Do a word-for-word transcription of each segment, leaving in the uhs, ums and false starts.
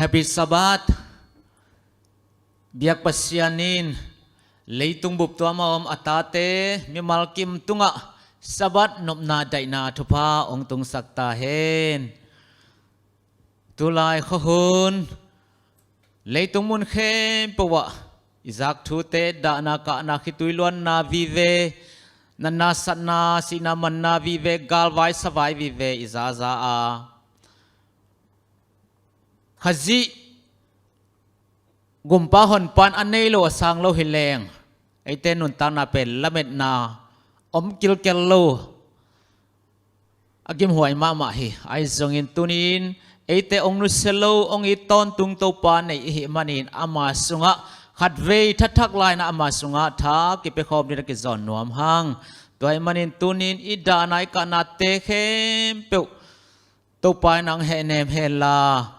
Happy Sabbath. Biak Pasian in leitung bup tuam a om a tate mimal kim tungah Sabbath nopna daihna thupha hong tungsak ta hen. Tulai khuahun leitung mun khempeuh ah i zak thute, dahna kahna, khitui luanna vive, natna satna, sihna manna vive, galvai savai vive i zaza a, Khazih gumpa honpa in a nei lo a sang lo hi leng, eite nuntakna pen lametna om kilkel lo a gimhuai mahmah hi. Ahi zongin tunin eite hong nusia lo, hong it tawntung Topa nei i hih manin ama sungah khatvei thathak lai-in ama sungah tha kipia khawm dingin a kizawn nuam hang. Tua ahih manin tunin i dahna, i kahnate khempeuh Topa in hong hehnem henla,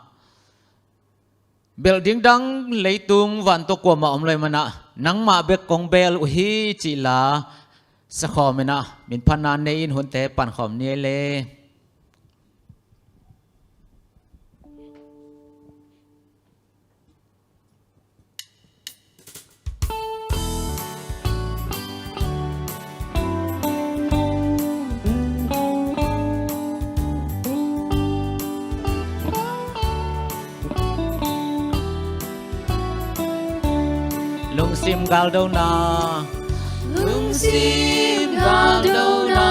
belh ding dang leitung van tawh kuamah om lo ahih manin nangmah bek kong bel uh hi cih la sakhawm in, minphatna nei-in hunte pankhawm ni ei le. Lungsim galdona. Lungsim galdona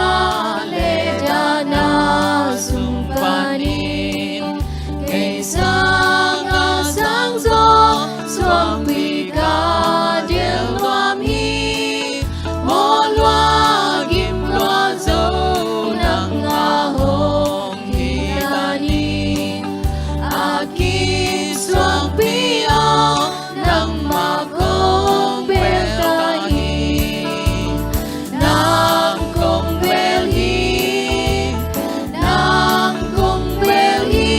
le dahna sung panin kei sangin sang zaw suangpi ka dial nuam hi. Mawh lua gim lua zo nang a hong hi ta in, a kisuangpi aw, nangmah kong bel ta hi. Nang kong bel hi, nang kong bel hi,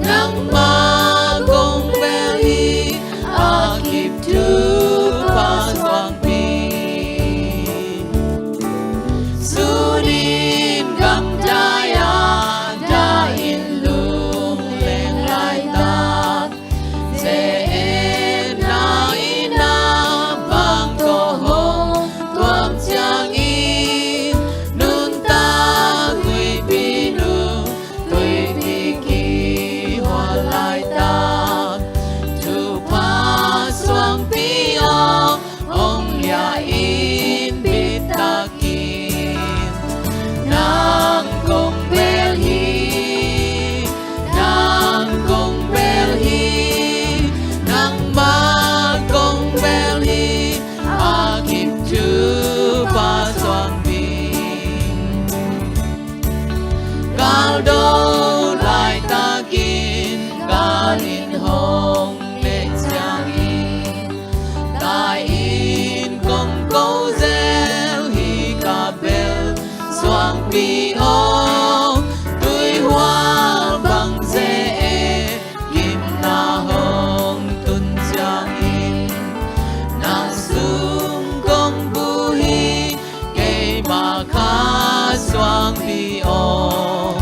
nangmah kong bel hi, a kip thupha suangpi. Sun in gamdai-a dai-in lungleng laitak, ze-etna in a bang tawh hong tuam ciangin, nuntak tuipi nung, tuipi kihual laitak, thupha suangpi aw, hong liah in bitak in. Nang kong bel hi, nang kong bel hi, nangmah kong bel hi, a kip thupha suangpi. Kaldo laitakin kal in hong nek ciangin, tai-in kong ko zel hi ka bel suangpi aw, tuihual bang ze-et gimna hong tun ciangin, na sung kong bu hi, keima kha suangpi aw.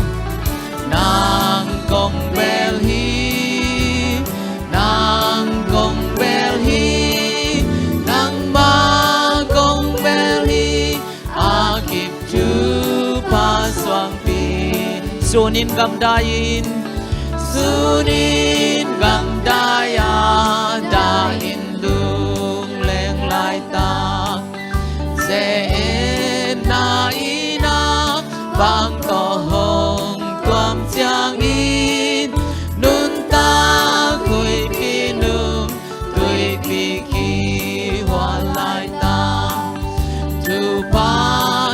Nang kong bel hi, nang kong bel hi, nangmah kong bel hi, a kip thupha suangpi. Sun in gamdai-in, sun in gamdai-a dai-in lungleng laitak, ze-etna in a bang tawh hong tuam ciangin, nuntak tuipi nung, tuipi kihual laitak, thupha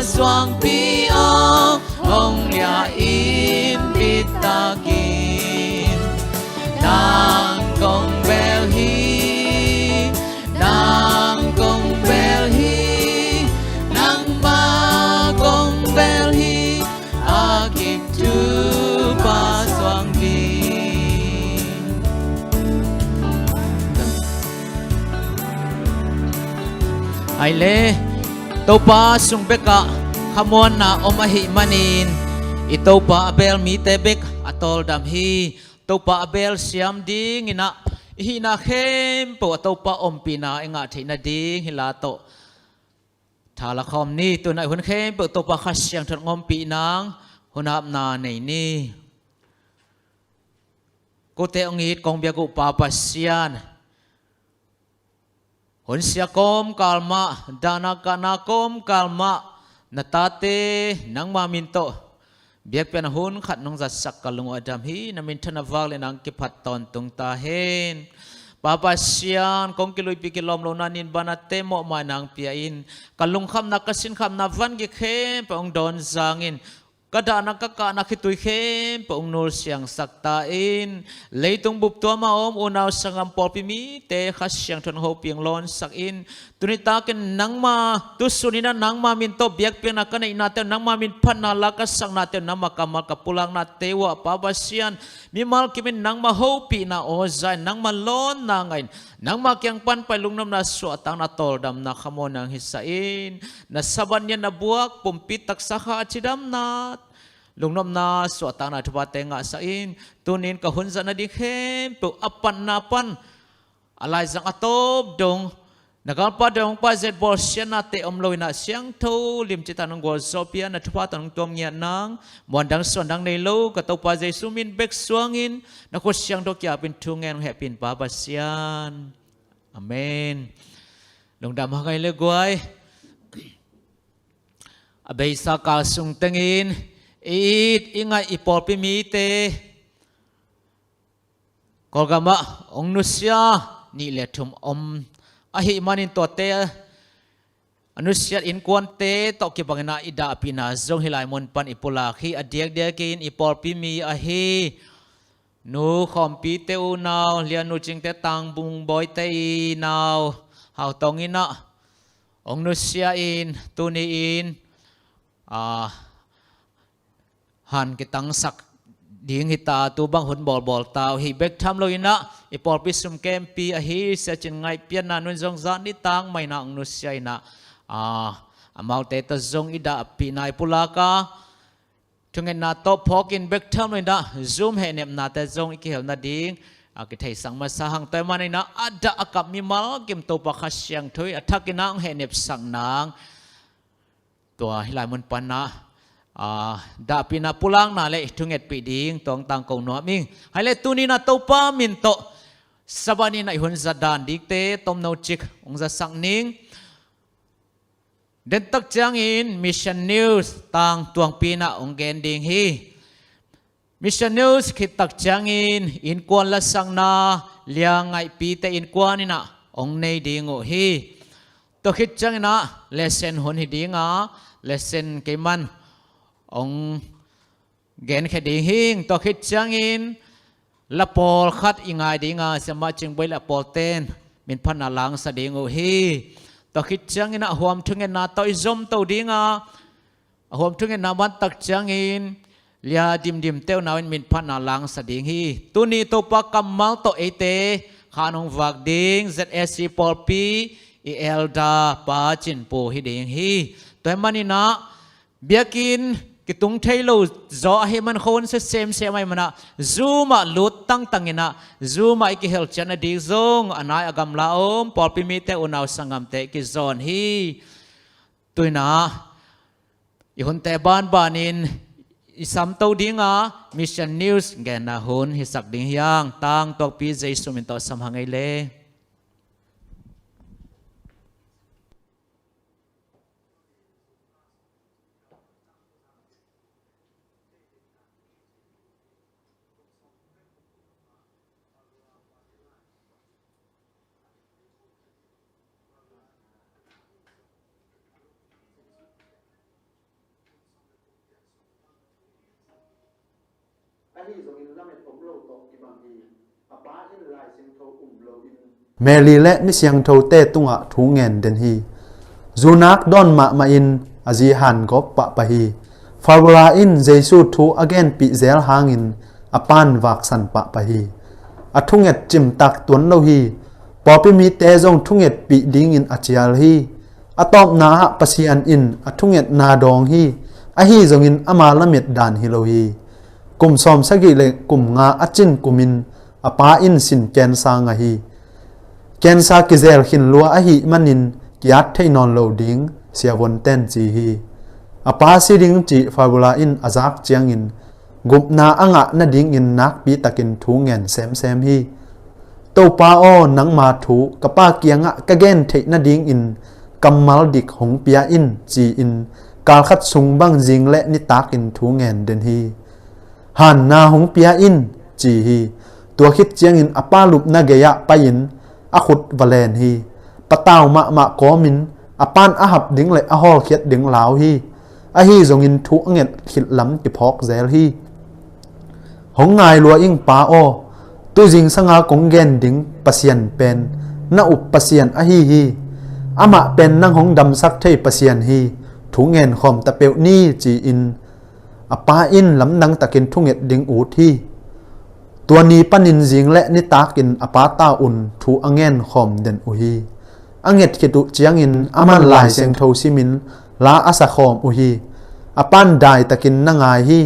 suangpi aw, hong liah in bitak in. Nang kong bel hi, nang kong bel hi, nangmah kong bel hi, a kip thupha suangpi. Ai le, Topa sung bekah khamuanna om ahih manin, i Topa a bel mite bek a tawldam hi. Topa a bel siam dingin ah i hihna khempeuh ah Topa ompihna i ngah theih nading hih la tawh tha la khawm ni. Tu-in ah i hun khempeuh Topa Kha Siangtho in ompih nang hun apna nei ni. Kote hong it kong biak uh Pa Pasian, hun sia kawmkal mah, dahna kahna kawmkal mah, na tate nangma min tawh biakpiakna hun khat nong zatsak ka lung uh a dam hi. Na minthanna vak le nang kiphat tawntung ta hen. Pa Pasian, kong kiluipih kilawm lohna nin banate mawhmai nang pia in, ka lungkhamna, ka sinkhamna, van gik khempeuh hong dawn zangin, ka dahna ka kahna khitui khempeuh hong nulsiangsak ta in. Leitung bup tuam a om unau sanggam pawlpi mite Kha Siangtho in hong hopih hong lawnsak in. Tuni takin nangma, tusun in ah nangma min tawh biakpiakna ka neihnate uh, nangma min phatna la ka saknate uh, nangma kammal ka pulaknate uh ah Pa Pasian, mimal kim in nangma hopihna aw za in, nangma lawnna ngah in, nangma kiang pan pai lungnopna suahtakna tawldamna khamawh nang hisah in. Na Sabbath ni a na buak pumpi taksa kha a cidamna, lungnopna suahtakna thuphate ngahsak in. Tuni-in ka hun zat nading khempeuh a patna pan a laizang a tawp dong, na galpa dong pa zet bawlsiatnate om lo in ah siangtho limci tak nong gualzawhpih a, na thupha tawh nong tuam ngiat nang, muandang suandang nei lo ka Topa Jesu min bek suangin na khut siangtho kiapin thu ngen hong hehpih in Pa Pasian. Amen. Lungdam hang ei le guai. A beisa kal sung tengin i it i ngaih i pawlpi mite Kawlgamah hong nusia nih le thum om ahih manin tuate a nusiat innkuante tawh kibangin ah i dahpihna zong hih lai mun pan i pulak hi. A diakdiakin i pawlpi mi ahi Nu Khawmpi te unau, Lian Nu Cing te, Tang Bung Bawi te i nau Hau Tong in ah hong nusia in, tuni-in a han kitangsak ding hi ta, tu bang hun bawlbawl ta uh hi. Bek tham lo in ah i pawlpi sum kempi ahi Sia Cin Ngaih Pianna nun zong zan ni tang mah in ah hong nusia in ah, a, amaute tawh zong i dahpihna i pulak a, thungetna tawh phawkin bek tham lo in ah Zoom hehnepnate zong i kihel nading a kitheisak masa hang. Tua ahih manin ah a dah a kap mimal kim Topa Kha Siangtho in a thak in ah hong hehnepsak nang. Tua hih lai mun pan ah, a, dahpihna pulakna le i thungetpih ding tua hong tangko nuam ing. Hai le tuni-in ah Topa min tawh Sabbath ni-in ah i hun zat dan dikte tomno cik hong zatsak ning. Dentak ciangin Mission News Tang Tuangpi in ah hong gen ding hi. Mission News khittak ciangin innkuan lasakna Lia Ngaih Pi te innkuan in ah hong nei ding uh hi. Tua khit ciangin ah lesson hun hi ding a, lesson keiman hong genkhia ding hi ing. Tua khit ciangin la pawlkhat i ngai ding a, Sia Mah Cing Bawi le a pawlte'n minphatna langsa ding uh hi. Tua khit ciangin ah a huam thungetna tawh i zomto ding a, a huam thungetna mantak ciangin Lia Dim Dim te unau in minphatna langsa ding hi. Tuni Topa kammal tawh eite khan hong vak ding Z S C pawlpi i elder Pa Cin Pu hi ding hi. Tua ahih manin ah biakinn kitung thei lo zaw ahih man, khua hun sia semsem ahih man ah Zoom ah lut tangtang in ah, Zoom ah i kihel ciat nading zong a nai a gamla om pawlpi mite unau sanggamte kizawn hi. Tu-in ah i hunte banbanin i samto ding a, Mission News genna hun hisak ding hi hang. Tang Tuangpi Jesu min tawh sam hang ei le. Mary le misiangthote tungah thu ngen den hi. Zunak dawn mahmah in a zi han gawp pahpah hi. Farvara in Jesu thu a genpih zel hangin a pa'n vaksan pahpah hi. A thunget cimtak tuan lo hi. Pawlpi mite zong thungetpih dingin a cial hi. A tawpna ah Pasian in a thungetna dawng hi. Ahi zongin ama lamet dan hi lo hi. Kum sawmsagih le kum nga a cin kumin a pa in sin cancer ngah hi. Cancer kizel khin lua ahih manin ki-at thei nawn lo ding siavuante'n ci hi. A pa si ding cih Fabiola in a zak ciangin gupna a ngah nadingin nakpi takin thu ngen semsem hi. Topa aw, nangma thu ka pa kiangah ka gen theih nadingin kammal dik hong pia in, ci-in kalkhat sung bang zing le nitakin thu ngen den hi. Hanna hong pia in, ci hi. Tua khit ciangin a pa lupna gei-ah pai-in a khut va len hi. Patau mahmah kawmin a pa'n a hap ding le a hawlkhiat ding lau hi. Ahi zongin thu a nget khit lam kiphawk zel hi. Hong ngai lua ing pa aw, tu zingsanga kong gen ding Pasian pen na up Pasian ahi hi. Amah pen nang hong damsak thei Pasian hi. Thu ngen khawm ta peuh ni, ci-in a pa in lamdang takin thunget ding ut hi. Tua ni panin zing le nitakin a pa ta un thu a ngen khawm den uh hi. A nget khit uh ciangin aman Lai Siangtho simin la a sa khawm uh hi. A pa'n dai takin na ngai hi.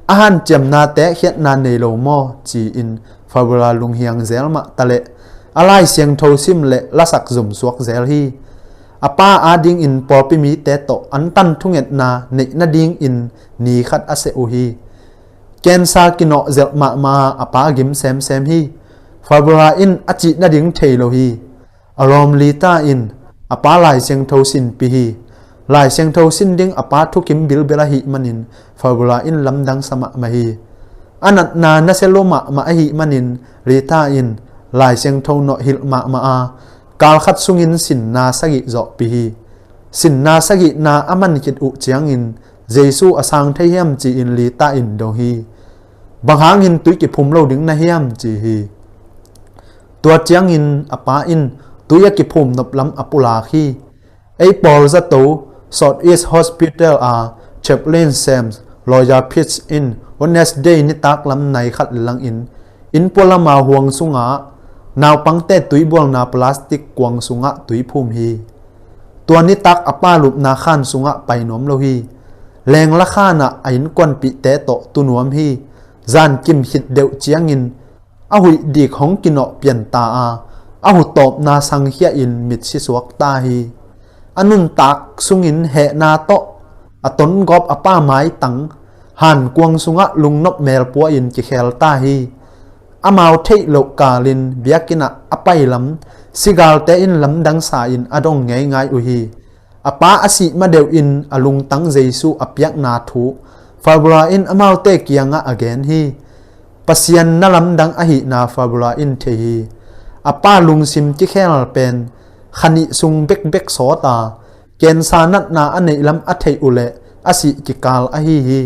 A hanciamnate khiatna nei lo maw, ci-in Fabiola lunghiang zel mah ta leh a Lai Siangtho sim le lasak zumsuak zel hi. A pa adingin pawlpi mite tawh antan thungetna neih nadingin ni khat a seh uh hi. Cancer kinawh zelh mahmah a pa gim semsem hi. Fabiola in a cih nading thei lo hi. A lawm Lita in a pa Lai Siangtho sinpih hi. Lai Siangtho sin ding a pa thukim bilbel ahih manin Fabiola in lamdang sa mahmah hi. A natna nasia lua mahmah ahih manin Lita in Lai Siangtho nawh hilh mahmah a, kalkhat sungin sinna sagih zawhpih hi. Sinna sagihna a man khit uh ciangin Jesu a sang thei hiam, ci-in Lita in dong hi. Bang hangin tui kiphum lo ding na hiam, ci hi. Tua ciangin a pa in tui a kiphum nop lam a pulak hi. Ei pawl zato South East Hospital a chaplain Sam Loya Pitts in Wednesday nitak lam nai khat langin inn pualama huang sungah naupangte tuibualna plastic kuang sungah tui phum hi. Tua nitak a pa lupna khan sungah pai nuam lo hi. Lengla khanah a innkuanpihte tawh tu nuam hi. Zan kim khit deuh ciangin a huih dik hong kinawh pian ta a, a hutawpna sangkhia in mitsi suak ta hi. A nuntak sungin hehna tawh a tongawp a pa maitang hankuang sungah lungnop melpua in kikhel ta hi. Amau theih loh kalin biakinn ah a pailam sigalte in lamdang sa in a dong ngeingai uh hi. A pa a sih ma deuh in a lungtang Jesu a piakna thu Fabiola in amaute kiangah a gen hi. Pasian na lamdang ahihna Fabiola in thei hi. A pa lungsim kikhel pen kha nih sung bekbek sawt a, cancer natna a neih lam a theih uh leh a sih kikal ahi hi.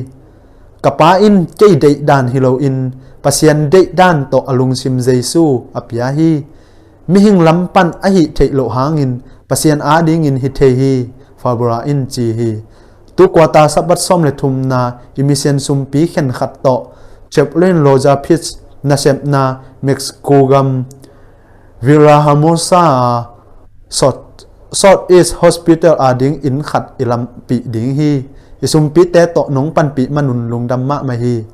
Ka pa in kei deihdan hi loin Pasian deihdan tawh a lungsim Jesu a pia hi. Mihing lam pan a hih theih loh hangin Pasian adingin hi thei hi, Fabiola in ci hi. Tu kuata Sabbath sawm le thumna i misian sumpi khenkhat tawh chaplain Loya Pitts nasepna Mexico gam Villahermosa a South, South East Hospital ading inn khat i lampih ding hi. I sumpite tawh nong panpih manun lungdam mahmah hi.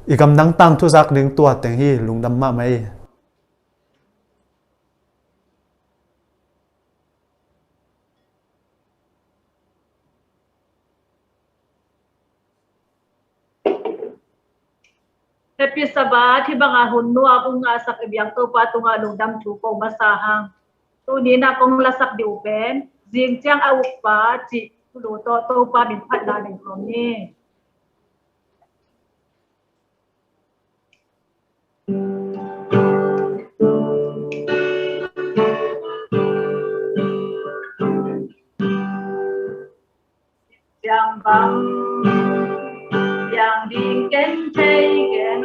I gamdang tangthu zak ding tua teng hi. Lungdam mahmah hi. Happy Sabbath. Hih banga hun nuam ung a sak i biak Topa tungah lungdam thu ko masa hang. Tuni na kong lasak dih uh pen zing ciang a ukpa cih thulu tawh Topa min phatna nei khawm ni. Siang bang, siang ding ken thei ken,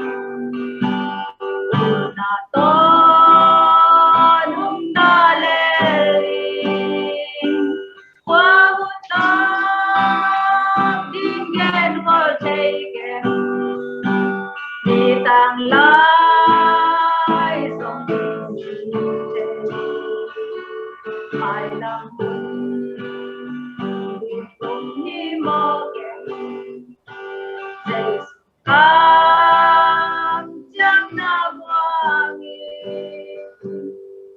na ton hum na lel ding. Kua hun tam ding gen ngol thei ken, mi tang lai zong ding thei. Mai lam hun ding kong ni mawk ken, Jesu Kamciam na buangin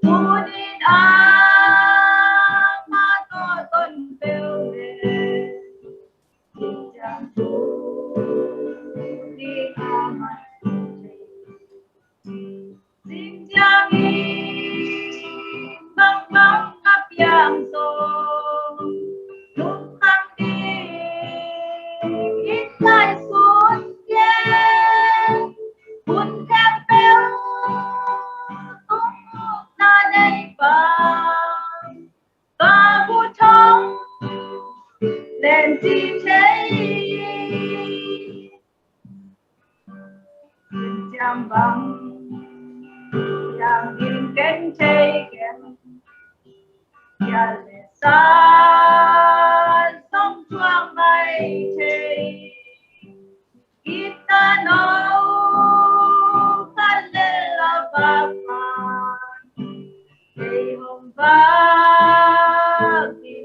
tunin a mah tawh ton peuh le, ciang tunin a mah Sintiangin bangbang a piang zong lungkham ding in ngaihsun kei. Hun khempeuh tung ukna nei bang ka gu thong len ci thei. Ciang bang yang in ken thei ken, ya le san song tuang mai thei. Kita no kan le la ba pa, thei hong ba ki.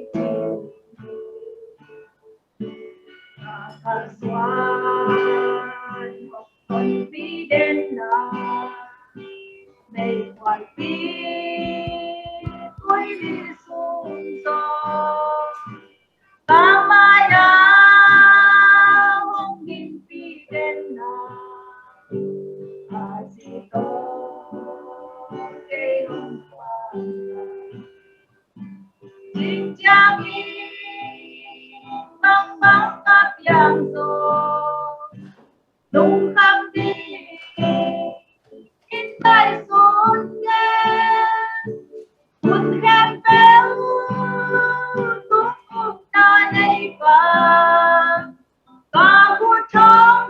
Ciang in bangbang a piang zong lungkham ding in ngaihsun kei. Hun khempeuh tung ukna nei bang ka gu thong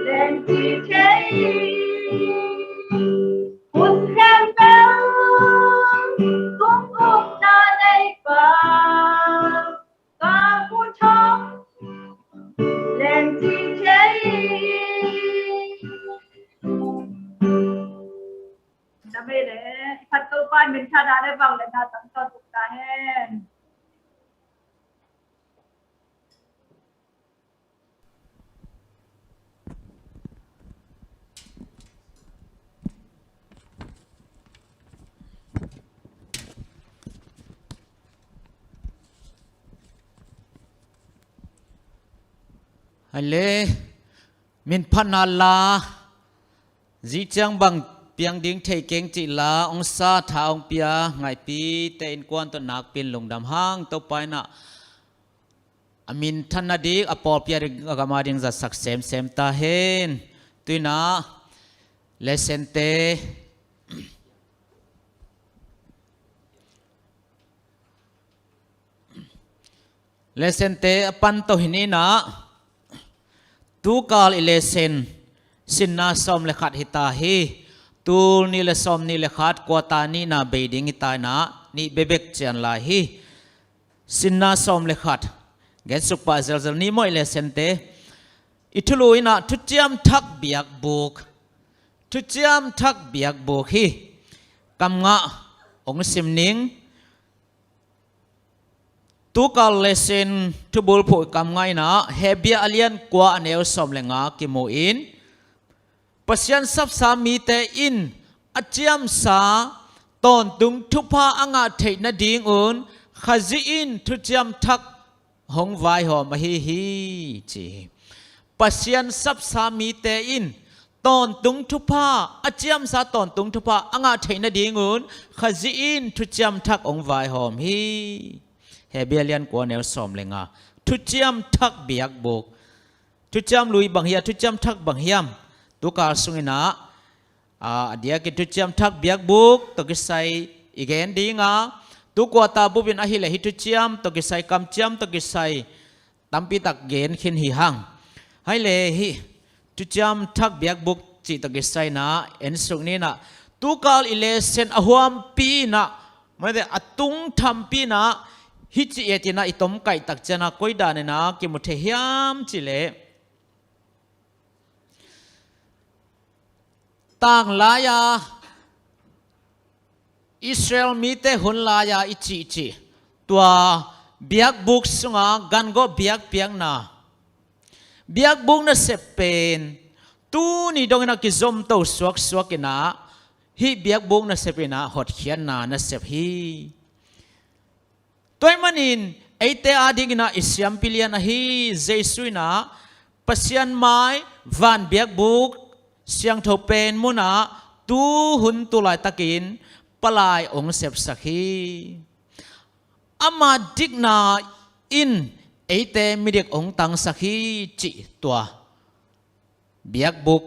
len ci thei. Hun khempeuh tung ukna nei bang ka gu thong len ci thei. Namei le i phat Topa min thang a le bang le na tang ton uk ta hen. Hai le, min phatna la, ziciang bang piang ding thei keng cih la, ong sa tha ong pia, ngaihpi te innkuan tawh nakpin lungdam hang, Topa in ah a min than nading, a pawlpi a ding, a gam a ding zatsak semsem ta hen. Tu in ah, lesson te, lesson te a pan to hi ni in ah, tukal i lesson, sinna sawm le khat hi ta hi. Tul nih le sawm nih le khat, quarter nihna bei ding hi ta in ah, nih bebek cian lai hi. Sinna sawm le khat. Gen suk pah zelzel ni maw i lesson te. I thulu in ah thuciam thak biakbuk. Thuciam thak biakbuk hi. Kam ngah ong sim ning. Tukal lesson thubulphuh i kam ngah in ah, Hebru a lian kua a neu sawm le nga kimu in, Pasian sapsa mite in a ciamsa tawntung thupha a ngah theih nadingun Khazih in thuciam thak hong vaihawm ahi hi, ci hi. Pasian sapsa mite in tawntung thupha, a ciamsa tawntung thupha a ngah theih nadingun Khazih in thuciam thak hong vaihawm hi. Hebru a lian kua neu sawm le nga. Thuciam thak biakbuk. Thuciam lui bang hiam, thuciam thak bang hiam? Tukal sung in ah, a, a diakin thuciam thak biakbuk tawh kisai i gen ding a, tu quarter bup in ahih leh hih thuciam tawh kisai, kamciam tawh kisai tampi tak gen khin hi hang. Hai le hih thuciam thak biakbuk cih tawh kisai in ah en suk ni in ah, tukal i lesson a huampi in ah, mate, a tungthampi in ah, hih ci et in ah i tomkaih tak ciang ah koi dan in ah kimu thei hiam cih leh, tanglai-a Israel mite hun lai-a i cihcih, tua biakbuk sunga gangawh biakpiakna, Biakbuk nasep pen tuni dongin ah kizomto suaksuak in ah, hih biakbuk nasep in ah hotkhiatna nasep hi. Tua ahih manin eite adingin ah i siampi lian ahi Jesu in ah Pasian mai van biakbuk siangtho pen munah tu hun tu laitakin palai hong sepsak hi. Ama dikna in eite midik hong tangsak hi cih tua biakbuk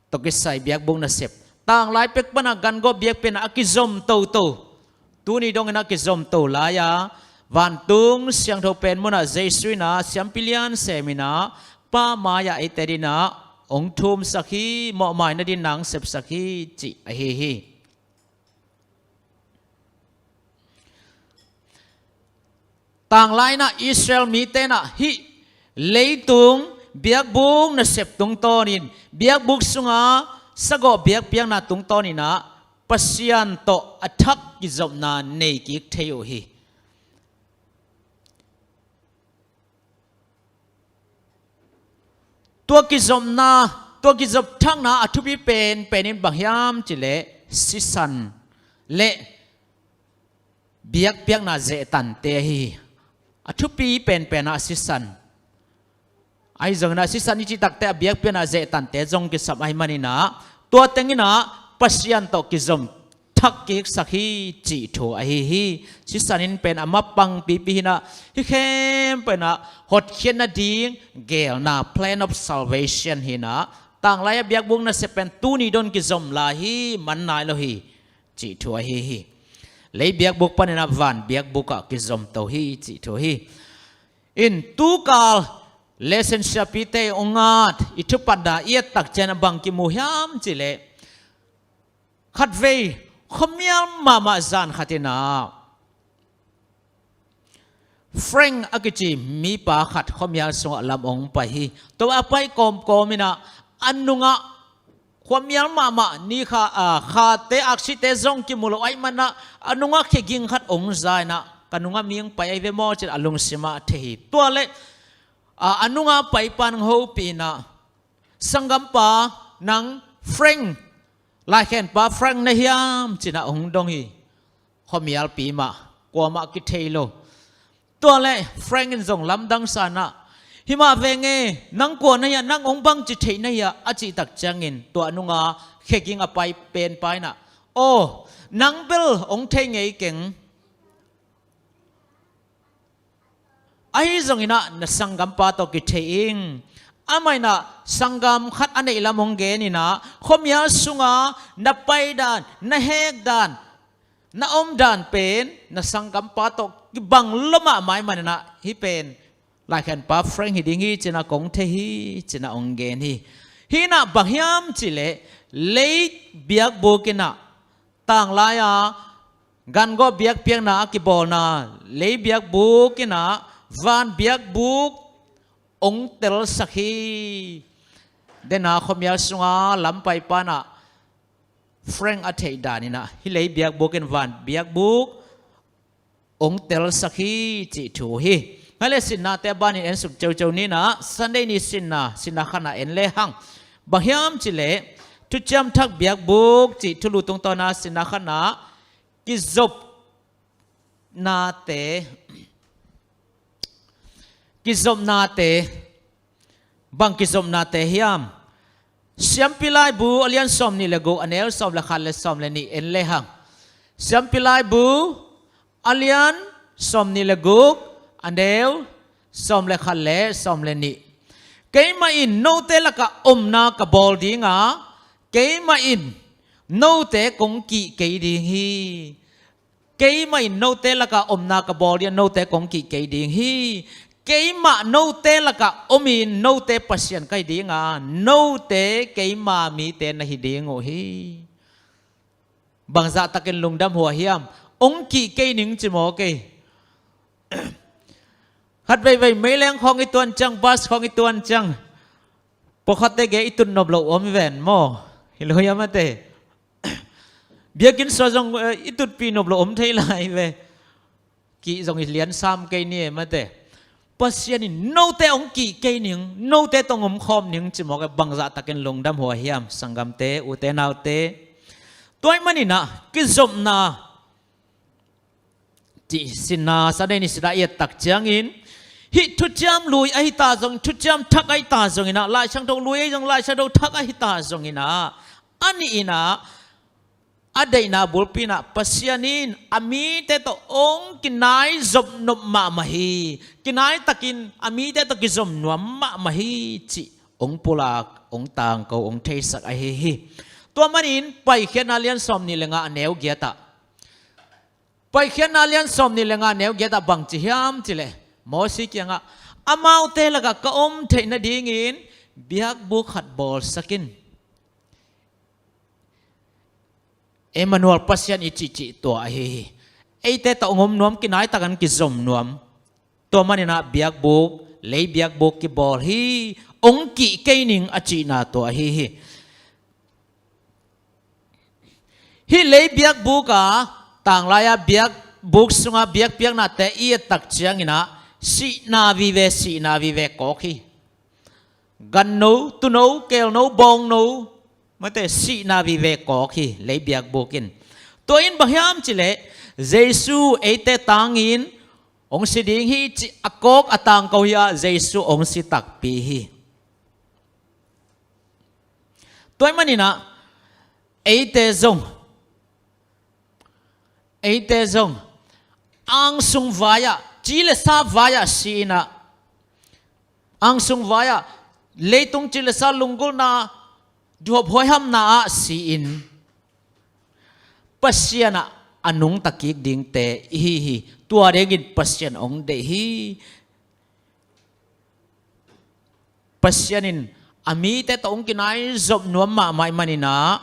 tawh kisai biakbuk nasep, tanglai pek panah gangawh biakpiakna a kizom toto, tuni dongin a kizom to lai-a vantung siangtho pen munah Jesu in ah siampi lian sem in ah Pa mai-ah eite adingin ah hong thumsak hi, mawhmaina dingin ah hong sepsak hi cih ahi hi. Tanglai in ah Israel mite in ah hih leitung biakbuk nasep tungtawnin, biakbuk sunga sagawh biakpiakna tungtawnin ah Pasian tawh a thak kizopna nei kik thei uh hi. Tua kizopna, tua kizop thakna a thupi penpen in bang hiam cih leh sisan le biakpiakna zehtante ahi hi. A thupi penpen ah sisan. Ahi zongin ah sisan i cih takteh a biakpiakna zehtante zong kisam ahih manin ah tua teng in ah Pasian tawh kizom thak kiksak hi cih thu ahi hi. Sisan in pen a mapang pipi hi in ah, hih khempeuh in ah hotkhiatna ding geelna, plan of salvation hi in ah, tanglai a biakbuk nasep pen tuni dong kizom lai hi, man nai lo hi cih thu ahi hi. Lei biakbuk panin ah van biakbuk ah kizom to hi cih thu hi. In tukal lesson siapite hong at i thupatna i et tak ciang a bang kimu hiam cih leh, khatvei khuamial mahmah zan khat in ah Frank a kici mipa khat khuamial sungah lam hong pai hi. Tua a pai kawmkawm in ah a nungah khuamial mahmah ni kha, a, khate aksite zong kimu lo ahih manin ah a nungah kheging khat hong za in ah, ka nungah mi hong pai ahi ve maw ci-in a lungsim ah a thei hi. Tua leh a, a nungah paipa in hong hopih in ah, sanggampa, nang Frank, laikhenpa Frank na hiam ci-in ah hong dong hi. Khuamialpi mah, kuamah kithei lo. Tua leh Frank in zong lamdang sa in ah, hi mah veng e, nang kua na hia, nang hong bangci theih na hia a cih tak ciangin tua nungah kheging a pai penpa in ah, aw, nang bel hong thei ngei keng. Ahi zongin ah na sanggampa tawh kithei ing. Amah in ah sanggam khat a neih lam hong gen in ah, khuamial sunga na pai dan, na hek dan, na om dan pen na sanggampa tawh kibang lua mahmah ahih manin ah hih pen laikhenpa Frank hi ding hi ci-in ah kong thei hi ci-in ah hong gen hi. Hih in ah bang hiam cih leh lei biakbuk in ah, tanglai-a gangawh biakpiakna a kibawlna lei biakbuk in ah van biakbuk hong telsak hi. Dena khuamial sunga lam paipa in ah Frank a theih dan in ah hih lei biakbuk in van biakbuk hong telsak hi cih thu hi. Hale, sinnate a banin en suk ceuceu ni in ah, Sunday ni sinna, sinna khatna en lehang. Bang hiam cih leh Thuciam Thak biakbuk cih thulu tungtawn a sinna khatna, kizopnate, kizopnate, bang kizopnate hiam? Siampi Laibu a lian sawmnih le guk, a neu sawm le khat le sawm le nih en lehang. Siampi Laibu a lian sawmnih le guk, a neu sawm le khat le sawm le nih. Keimah in note lakah omna ka bawl ding a, keimah in note kong kih kei ding hi. Keimah in note lakah omna ka bawl ding a, note kong kih kei ding hi. Keimah note lakah om in note Pasian ka hi ding a, note keima mite na hi ding uh hi. Bangzah takin lungdam hua hiam? Hong kih kei ning ci maw kei. Khat veivei meileng khawng i tuan ciang, bus khawng i tuan ciang, pawlkhatte gei i tut nop loh om ven maw? Hi lo hiam a te. Biakinn sua zong, eh, i tutpih nop loh om thei lai ve. Kih zong i lian sam kei ni e mate. Pasian in note hong kih kei ning, note tawh hong omkhawm ning ci mawk e. Bangzah takin lungdam huai hiam, sanggamte, ute naute. Tua ahih manin ah kizopna cih sinna Sunday ni sinna i et tak ciangin, hih thuciam lui ahi ta zong, thuciam thak ahi ta zongin ah, Laisiangtho lui ahi zong, Laisiangtho thak ahi ta zongin ah, a nih in ah, a deihna bulpi in ah Pasian in a mite tawh hong kinai zop nop mahmah hi. Kinai takin a mite tawh kizom nuam mahmah hi cih hong pulak, hong tangko, hong theisak ahi hi. Tua manin Paikhiatna lian sawmnih le nga, a neu giat ah, Paikhiatna lian sawmnih le nga, neu giat ah bang ci hiam cih leh, Mosi kiangah, amaute lakah ka om theih nadingin biakbuk khat bawlsak in. Emmanuel, Pasian i cihcih tua ahi hi. Eite tawh hong om nuam, kinai takin kizom nuam. Tua manin ah biakbuk, lei biakbuk kibawl hi, hong kih kei ning a cihna tua ahi hi. Hih lei biakbuk a, tanglai-a biakbuk sunga biakpiaknate i et tak ciangin ah, sihna vive, sihna vive kawk hi. Ganno, tuuno, keelno, bawngno, mate, sihna vive kawk hi lei biakbuk in. Tua in bang hiam cih leh, Jesu eite tangin hong si ding hi cih a kawk, a tangko hi a, Jesu hong si takpi hi. Tua ahih manin ah eite zong, eite zong angsung vai-ah, ci le sa vai-ah si-in ah, angsung vai-ah, leitung ci le sa lunggulhna, duhop huaihamna ah si-in, Pasian ah a nungta kik dingte i hi hi. Tua dingin Pasian hong deih hi. Pasian in a mite tawh hong kinai zop nuam mahmah ahih manin ah,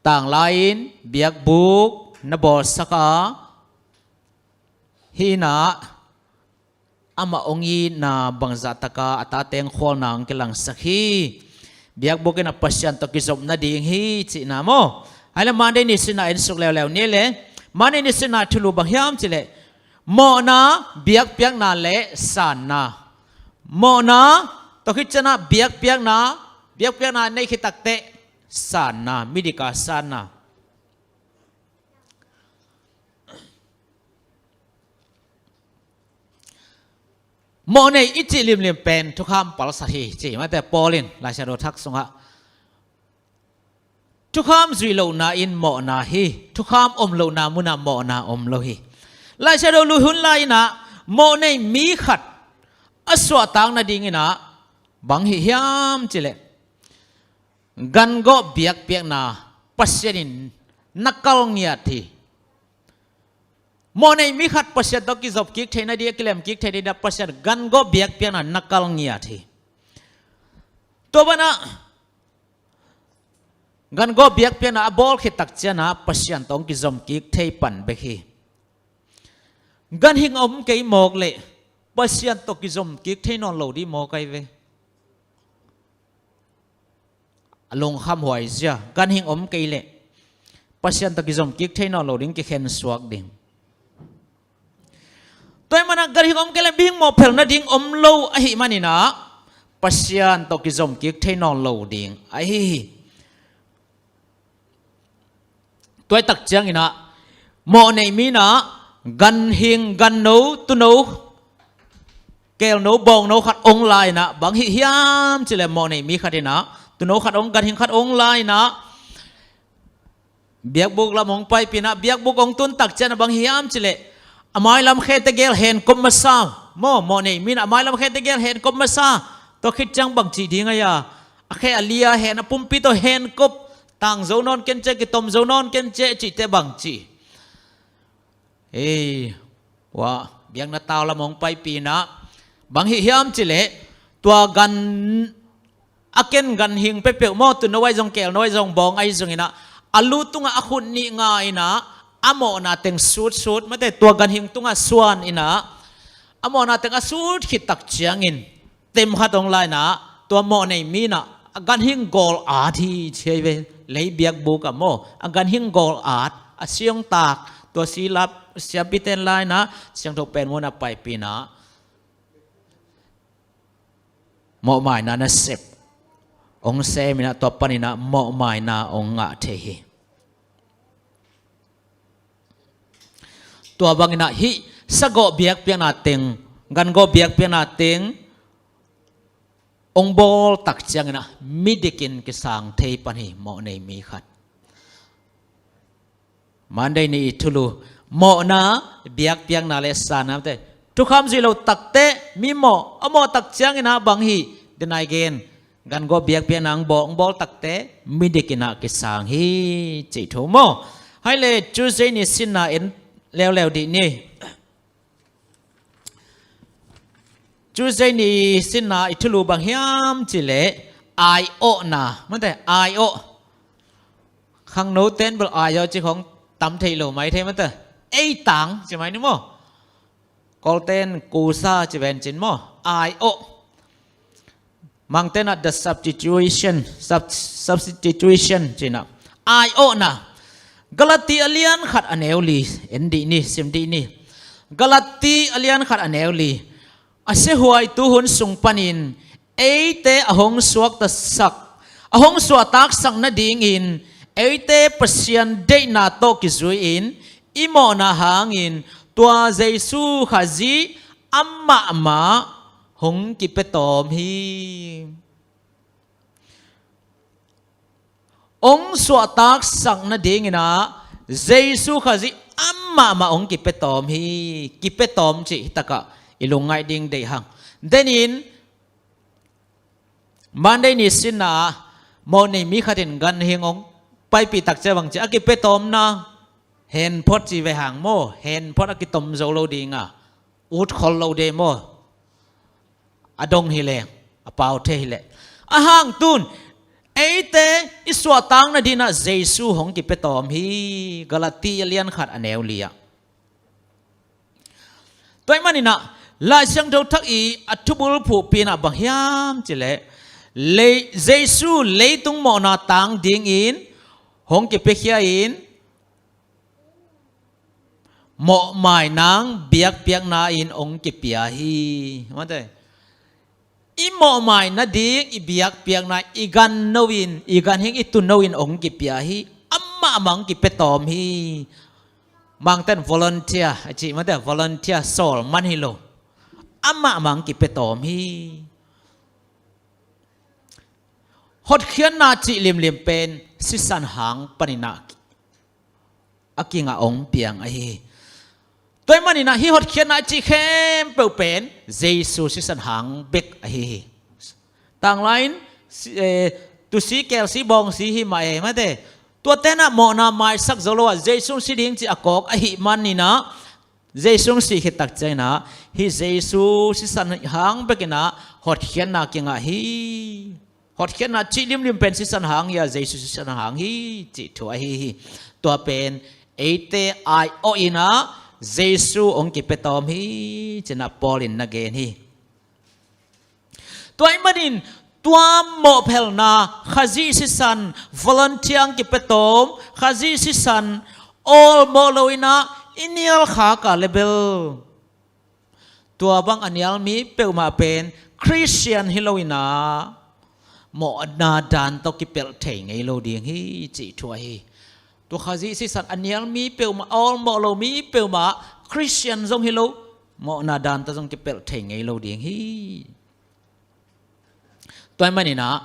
tanglai-in biakbuk na bawlsak a, hih in ah amah hong itna bangzah takin a tate hong khualna hong kilangsak hi. Biakbuk in ah Pasian tawh kizop nading hi cihna maw. Ahih leh Monday ni sinna en suk leuleu ni leh, Monday ni sinna thulu bang hiam cih leh, mawhna, biakpiakna le sanna. Mawhna, tua khit ciangin ah biakpiakna, biakpiakna nei khit takteh sanna, midik a sanna. Mawhnei i cih limlim pen thukham palsat hi ci, mate, Paul in Laisiangtho thak sungah, thukham zuih lohna in mawhna hi, thukham om lohna munah mawhna om lo hi. Laisiangtho lui hun lai-in ah mawhnei mi khat a suahtak nadingin ah bang hi hiam cih leh, gangawh biakpiakna Pasian in na kal ngiat hi. Mawhnei mi khat Pasian tawh kizop kik theih nading, a kilem kik theih nading ah Pasian gangawh biakpiakna na kal ngiat hi. Tua banah gangawh biakpiakna a bawl khit tak ciangin ah Pasian tawh hong kizom kik thei pan bek hi. Ganhing om kei mawk leh Pasian tawh kizom kik thei nawn lo ding mawk ahi ve. A lungkham huai zia, ganhing om kei leh Pasian tawh kizom kik thei nawn lo ding, kikhen suak ding. Tua ahih manin ah ganhing om kei leh mihing mawhphel nading om lo ahih manin ah Pasian tawh kizom kik thei nawn lo ding ahi hi. Tua ahih tak ciangin ah mawhnei mi in ah ganhing, ganno, tuuno, keelno, bawngno khat hong la-in ah bang hi hiam cih leh, mawhnei mi khat in ah tuuno khat hong, ganhing khat hong la-in ah biakbuk lam hong paipih in ah, biakbuk hong tun tak ciangin ah bang hi hiam cih leh, a mailam khe tegel hen kop masa maw, mawhnei mi in ah a mailam khe tegel hen kop masa. Tua khit ciang bang ci ding a hia? A khe a lia hen, a pumpi tawh hen kop, tang zo nawn ken ciah, kitom zo nawn ken ciah cihte bang ci? Ei, ua, biakna tau lam hong paipih in ah bang hi hiam cih leh, tua gan, a ken ganhing peuhpeuh maw, tuuno ahi zong, keelno ahi zong, bawng ahi zongin ah, a lu tungah a khut nih nga-in ah, a mawhna teng sutsut, mate, tua ganhing tungah suan in ah, a mawhna teng a sut khit tak ciangin tem khat hong la-in ah, tua mawhnei mi in ah a ganhing gawl at hi ci hi ve. Lei biakbuk ah maw, a ganhing gawl at, a si hong tak, tua silap, siampite in la-in ah, siangtho pen mun ah paipih in ah, mawhmaina nasep hong sem in ah, tua panin ah mawhmaina hong ngah thei hi. Tua bangin ah hih sagawh biakpiakna teng, gangawh biakpiakna teng hong bawl tak ciangin ah midikin kisang thei pan hi, mawh nei mi khat. Monday ni i thulu, mawhna, biakpiakna le sanna te thukham zui lo takte, mi mawh a mawh tak ciangin ah bang hi, denai gen, gangawh biakpiakna hong bawl, hong bawl takte midikin ah kisang hi, cih thu maw? Hai le, Tuesday ni sinna en leuleu dih ni. Tuesday ni sinna i thulu bang hiam cih leh, ai-awhna, mate, ai-awh. Khangno ten bel ai-awh cih khong tam thei lo mai thei, mate. Ei tang ci mai ni maw? Kawlten kusa ci ven cin maw? Ai-awh. Mangten ah the substitution, sub-, substitution ci-in ah, ai-awhna. Galati a lian khat a neu li en dih ni, sim dih ni. Galati a lian khat a neu li. A siahuai tuhun sung panin eite a hong suaktasak, a hong suahtaksak nadingin eite Pasian deihna tawh kizui-in i mawhna hangin tua Jesu Khazih amah mah hong kipia tawm hi. Hong suahtaksak nadingin ah Jesu Khazih amah mah hong kipia tawm hi. Kipia tawm cih hi takah i lungngaih ding deih hang. Denin Monday ni sinna ah mawh nei mi khat in ganhing hong paipih tak ciang bang ci, a kipia tawmna hen phot ci ve hang maw, hen phot a kitom zo lo ding a, ut khol lo de maw? A dong hi leng, a pau thei hi leh. A hang tun, eite i suahtak nadingin ah Jesu hong kipia tawm hi, Galati a lian khat a neu li ah. Tua ahih manin ah, Lai Siangtho Thak i a thubul phuhpihna bang hiam cih leh, lei-, Jesu leitung mawhna tang dingin hong kipiakhia in, mawhmaina biakpiakna in hong kipia hi. Mate. I mawhmai nading, i biakpiakna, i ganno in, i ganhing, i tuuno in hong kipia hi. Amah mah hong kipia tawm hi. Mangten volunteer a ci, mate, volunteer sawl man hi lo. Amah mah hong kipia tawm hi. Hotkhiatna cih limlim pen sisan hang panin ah a kingah hong piang ahi hi. Tua ahih manin ah hih hotkhiatna cih khempeuh pen Jesu sisan hang bek ahi hi. Tanglai-in si, eh, tuusi, kelsi, bawngsi hi mah e, mate. Tuate in ah mawhna maisak zo lo a, Jesu si ding cih a kawk ahih manin ah, Jesu si khit tak ciangin ah, hih Jesu sisan hang bekin ah hotkhiatna kingah hi. Hotkhiatna cih limlim pen sisan hang hi a, Jesu sisan hang hi cih thu ahi hi. Tua pen eite ai-awh in ah Jesu hong kipia tawm hi, ci-in ah Paul in na gen hi. Tua ahih manin tua mawhphelhna, Khazih sisan volunteer hong kipia tawm, Khazih sisan awlmawh lo in ah i nial khak a leh bel, tua bang a nial mi peuhmah pen Khristian hi lo in ah, mawhna dan tawh kipelh thei ngei lo ding hi, cih thu ahi hi. Tua Khazih sisan a nial mi peuhmah, awlmawh lo mi peuhmah, Khristian zong hi lo, mawhna dan tawh zong kipelh thei ngei lo ding hi. Tua ahih manin ah,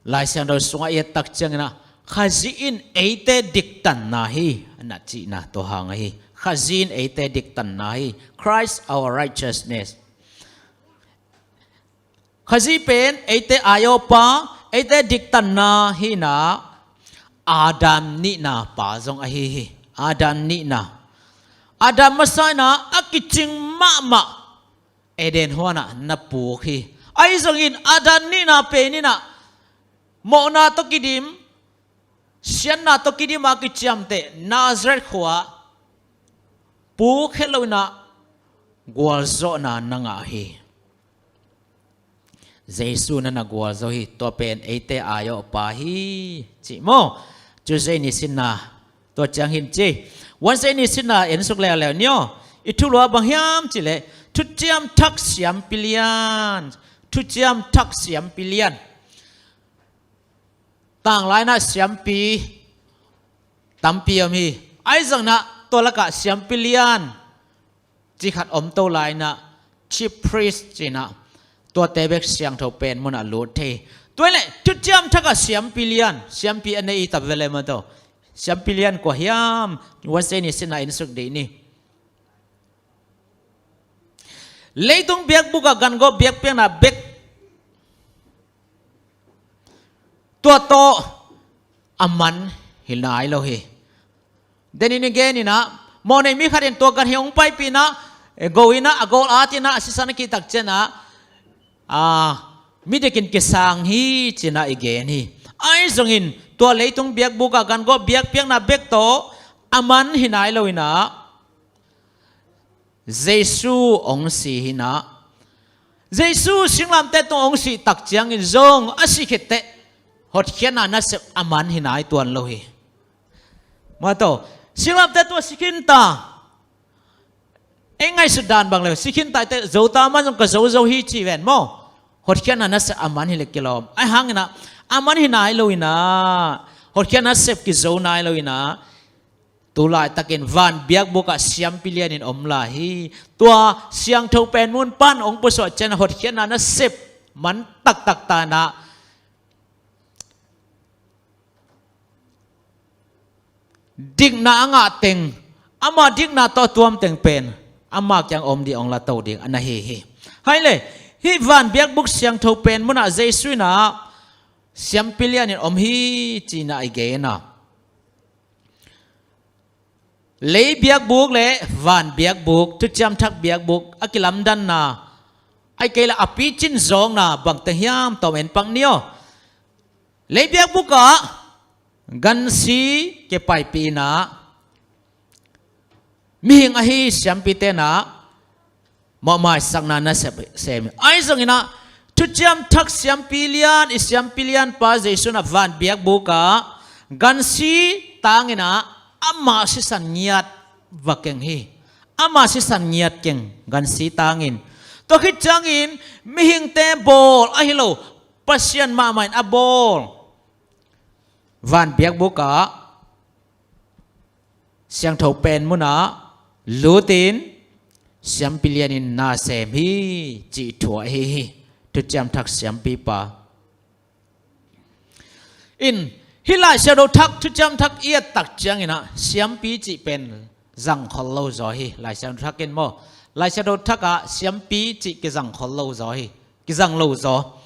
Lai Siangtho sungah i et tak ciangin ah, Khazih in eite diktanna hi, a na cihna tua hang ahi hi. Khazih in eite diktanna hi. Christ our righteousness. Khazih pen eite ai-awhpa, eite diktanna hi in ah, Adam nihna pa zong ahi hi. Adam nihna. Adam masa in ah a kicing mahmah Eden huan ah na puk hi. Ahi zongin Adam nihna pen in ah mawhna tawh kidim, siatna tawh kidim a kiciamteh Nazareth khua-ah puk het lo in ah gualzawhna na ngah hi. Jesu na na gualzo hi, tua pen eite ai-awhpa hi, cih maw? Tuesday ni sinna, tua ciang hi in ci. Wednesday ni sinna en suk leuleu ni aw. I thulu ah bang hiam cih leh, thuciam thak siampi lian, Thuciam Thak siampi lian. Tanglai inah siampi tampi om hi. Ahi zongin ah tua lakah siampi lian ci khat om to lai inah, chief priest ci inah, tuate bek siangtho pen munah lut thei. Tua hi leh Thuciam Thak ah siampi lian, siampi a nei i tam ve le maw taw. Siampi lian kua hiam? Wednesday ni sinah en suk dih ni. Leitung biakbuk ah gangawh biakpiakna bek, tua tawh a man hi nai lo hi. Denin i gen inah, mawhnei mi khatin tua gan hi hong paipih inah, eh, go inah, a gol at inah, a sisan a kihtak ciangin ah, ah, midik in kisang hi ci inah i gen hi. Ahi zongin tua leitung biakbuk ah gangawh biakpiakna bek tawh a man hi nai lo inah, Jesu hong si hi inah, Jesu singlamteh tung hong sih tak ciangin zong a si khit teh hotkhiatna nasep a man hi nai tuan lo hi. Maw taw, singlamteh tung a si khin ta. Ei ngaihsut dan bang le si khin ta teh, zo ta mah zong ka zo zo hi ci ven maw. Hotkhiatna nasep a man hi leh kilawm. Ahi hang inah a man hi nai lo inah, hotkhiatna nasep kizo nai lo inah, tu laitakin van biakbuk ah siampi lianin om lai hi. Tua siangtho pen mun pan hong pusuah ciangin hotkhiatna nasep man taktak ta inah, dikna a ngah teng, ama dikna tawh a tuam teng pen ama kiang om ding, hong la to ding a na hi hi. Hai le, hih van biakbuk siangtho pen munah Jesu inah siampi lianin om hi ci inah i gen a. Lei biakbuk le van biakbuk, Thuciam Thak biakbuk a kilamdanna, ahih kei leh a picin zawkna bangte hiam tawm en pak ni aw. Lei biakbuk ah gansi kipaipih inah, mihing ahi siampite inah mawhmaisakna nasep sem hi. Ahi zongin ah Thuciam Thak siampi lian, i siampi lianpa Jesu inah van biakbuk ah gansi tangin ah ama sisan ngiat va keng hi. Ama sisan ngiat keng, gansi tangin. Tua khit ciangin mihingte bawl ahi lo, Pasian mahmah in a bawl van biakbuk ah siangtho pen munah lutin siampi lianin na sem hi cih thu ahi hi. Thuciam Thak siampipa in, hih Lai Siangtho Thak, Thuciam Thak i et tak ciangin ah siampi cih pen zang khol lo zaw hi. Lai Siangtho Thak in maw, Lai Siangtho Thak ah siampi cih kizang khol lo zaw hi. Kizang lo zaw.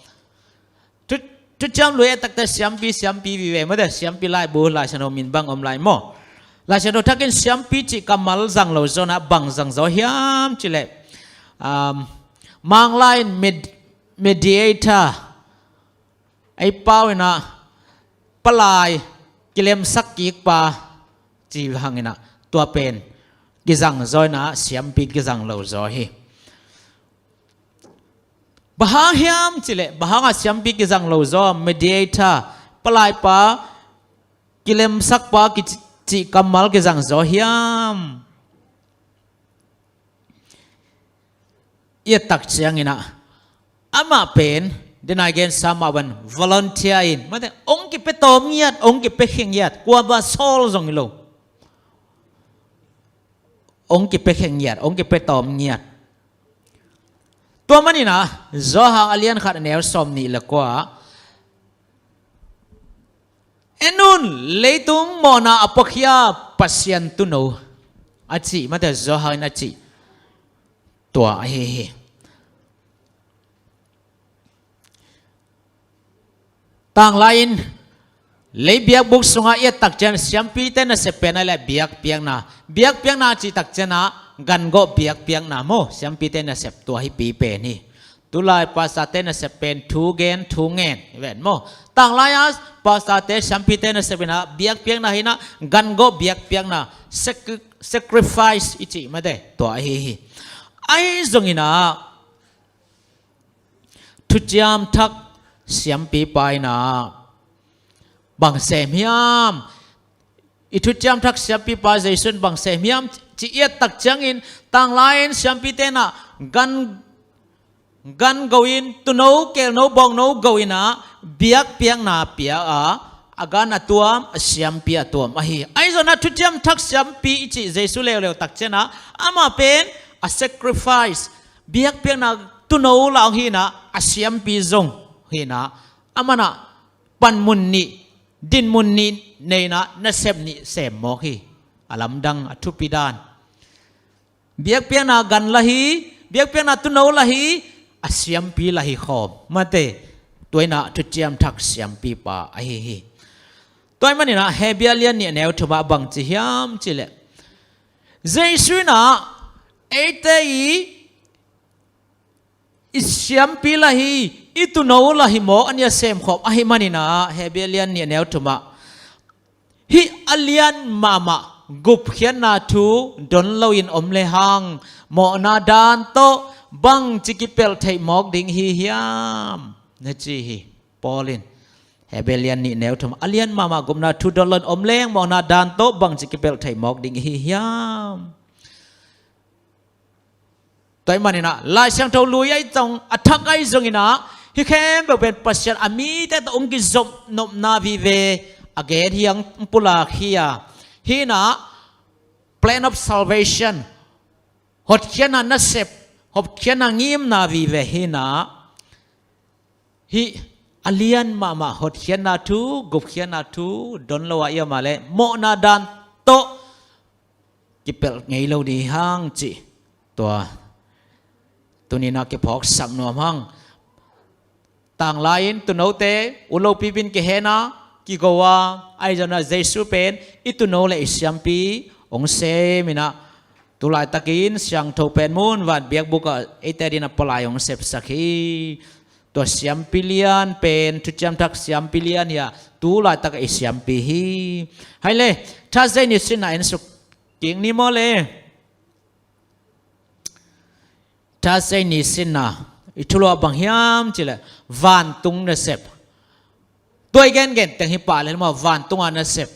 Thu, Thuciam Lui et tak teh siampi, siampi vive maw teh, siampi laibu, Lai Siangtho min bang om lai maw. Lai Siangtho Thak in siampi cih kammal zang lo zaw inah bang zang zaw hiam cih leh, um, Manglai in med-, mediator, ei pau inah palai kilemsak kikpa ci hang inah, tua pen kizang zaw inah siampi kizang lo zaw hi. Bang hang hiam cih leh, bang hangah siampi kizang lo zaw, mediator, palaipa, kilemsakpa kici-, cih kammal kizang zaw hiam? I et tak ciangin ah amah pen, den a i gensa mah bangin volunteer in, mate, hong kipia tawm ngiat, hong kipia khe ngiat, kuamah sawl zong hi lo. Hong kipia khe ngiat, hong kipia tawm ngiat. Tua manin ah Johan a lian khat a neu sawmnih le kua ah, "En un, leitung mawhna a puakhia Pasian tuuno," a cih, mate, Johan in a cih tua ahi hi. Tanglai-in lei biakbuk sungah i et tak ciang siampite nasep pen a leh biakpiakna. Biakpiakna cih tak ciangah gangawh biakpiakna maw, siampite nasep tua hi pi pen hi. Tulai pastorte nasep pen thu gen, thu ngen hi ven maw. Tanglai-a pastorte, siampite nasep in ah biakpiakna hi in ah, gangawh biakpiakna, sac-, sacrifice i cih, mate, tua ahi hi. Ahi zongin ah Thuciam Thak siampipa in ah bang sem hiam? I Thuciam Thak siampipa Jesu in bang sem hiam cih i et tak ciangin, tanglai-in siampite in ah gan-, gan go in, tuuno, keelno, bawngno go in ah, biakpiakna pia a, a gan a tuam, a siampi a tuam ahi. Ahi zongin ah thuciam thak siampi i cih Jesu leuleu tak ciangin ah, amah pen a sacrifice, biakpiakna tuuno la hong hi in ah, a siampi zong hi in ah, amah in ah panmun nih, dinmun nih nei in ah, nasep nih sem mawk hi. A lamdang, a thupi dan. Biakpiakna gan la hi, biakpiakna tuuno la hi, a siampi la hi khawm. Mate, tua in ah thuciam thak siampipa ahi hi. Tua ahih manin ah Hebru a lian nih a neu thum ah bang ci hiam cih leh, Jesu in ah eite i, i siampi la hi, i tuuno la hi mawk, a nih a sem khawm ahih manin ah, Hebru a lian nih a neu thum ah, hih a lian mahmah gupkhiatna thu don loin om lehang, mawhna dan tawh bangci kipelh theih mawk ding hi hiam, na ci hi. Paul in Hebru a lian nih neu thum, a lian mahmah gupna thu don loin om lehang, mawhna dan tawh bangci kipelh theih mawk ding hi hiam. Tua ahih manin ah, Lai Siangtho lui ahi zong, a thak ahi zongin ah, hih khempeuh pen Pasian a mite tawh hong kizop nopna vive a gen hi, hong pulak hi a. Hi in ah, plan of salvation, hotkhiatna nasep, hotkhiatna ngimna vive hi in ah, hih a lian mahmah hotkhiatna thu, gupkhiatna thu don lo a, i amah leh mawhna dan tawh kipelh ngei lo ding hang cih, tua tuni in ah kiphawksak nuam hang. Tanglai in tuunote, ut lopi in kihen a, kigo a, ahi zongin ah Jesu pen i tuuno le i siampi hong sem in ah, tu laitakin siangtho pen mun, van biakbuk ah eite adingin ah palai hong sepsak hi. Tua siampi lian pen thuciam thak siampi lian hi a, tu laitak ah i siampi hi. Hai le, Thursday ni sinna en suk kik ni maw le. Thursday ni sinna i thulu ah bang hiam cih leh, vantung nasep. Tua i gengen teng hi pah lel maw, vantung a nasep.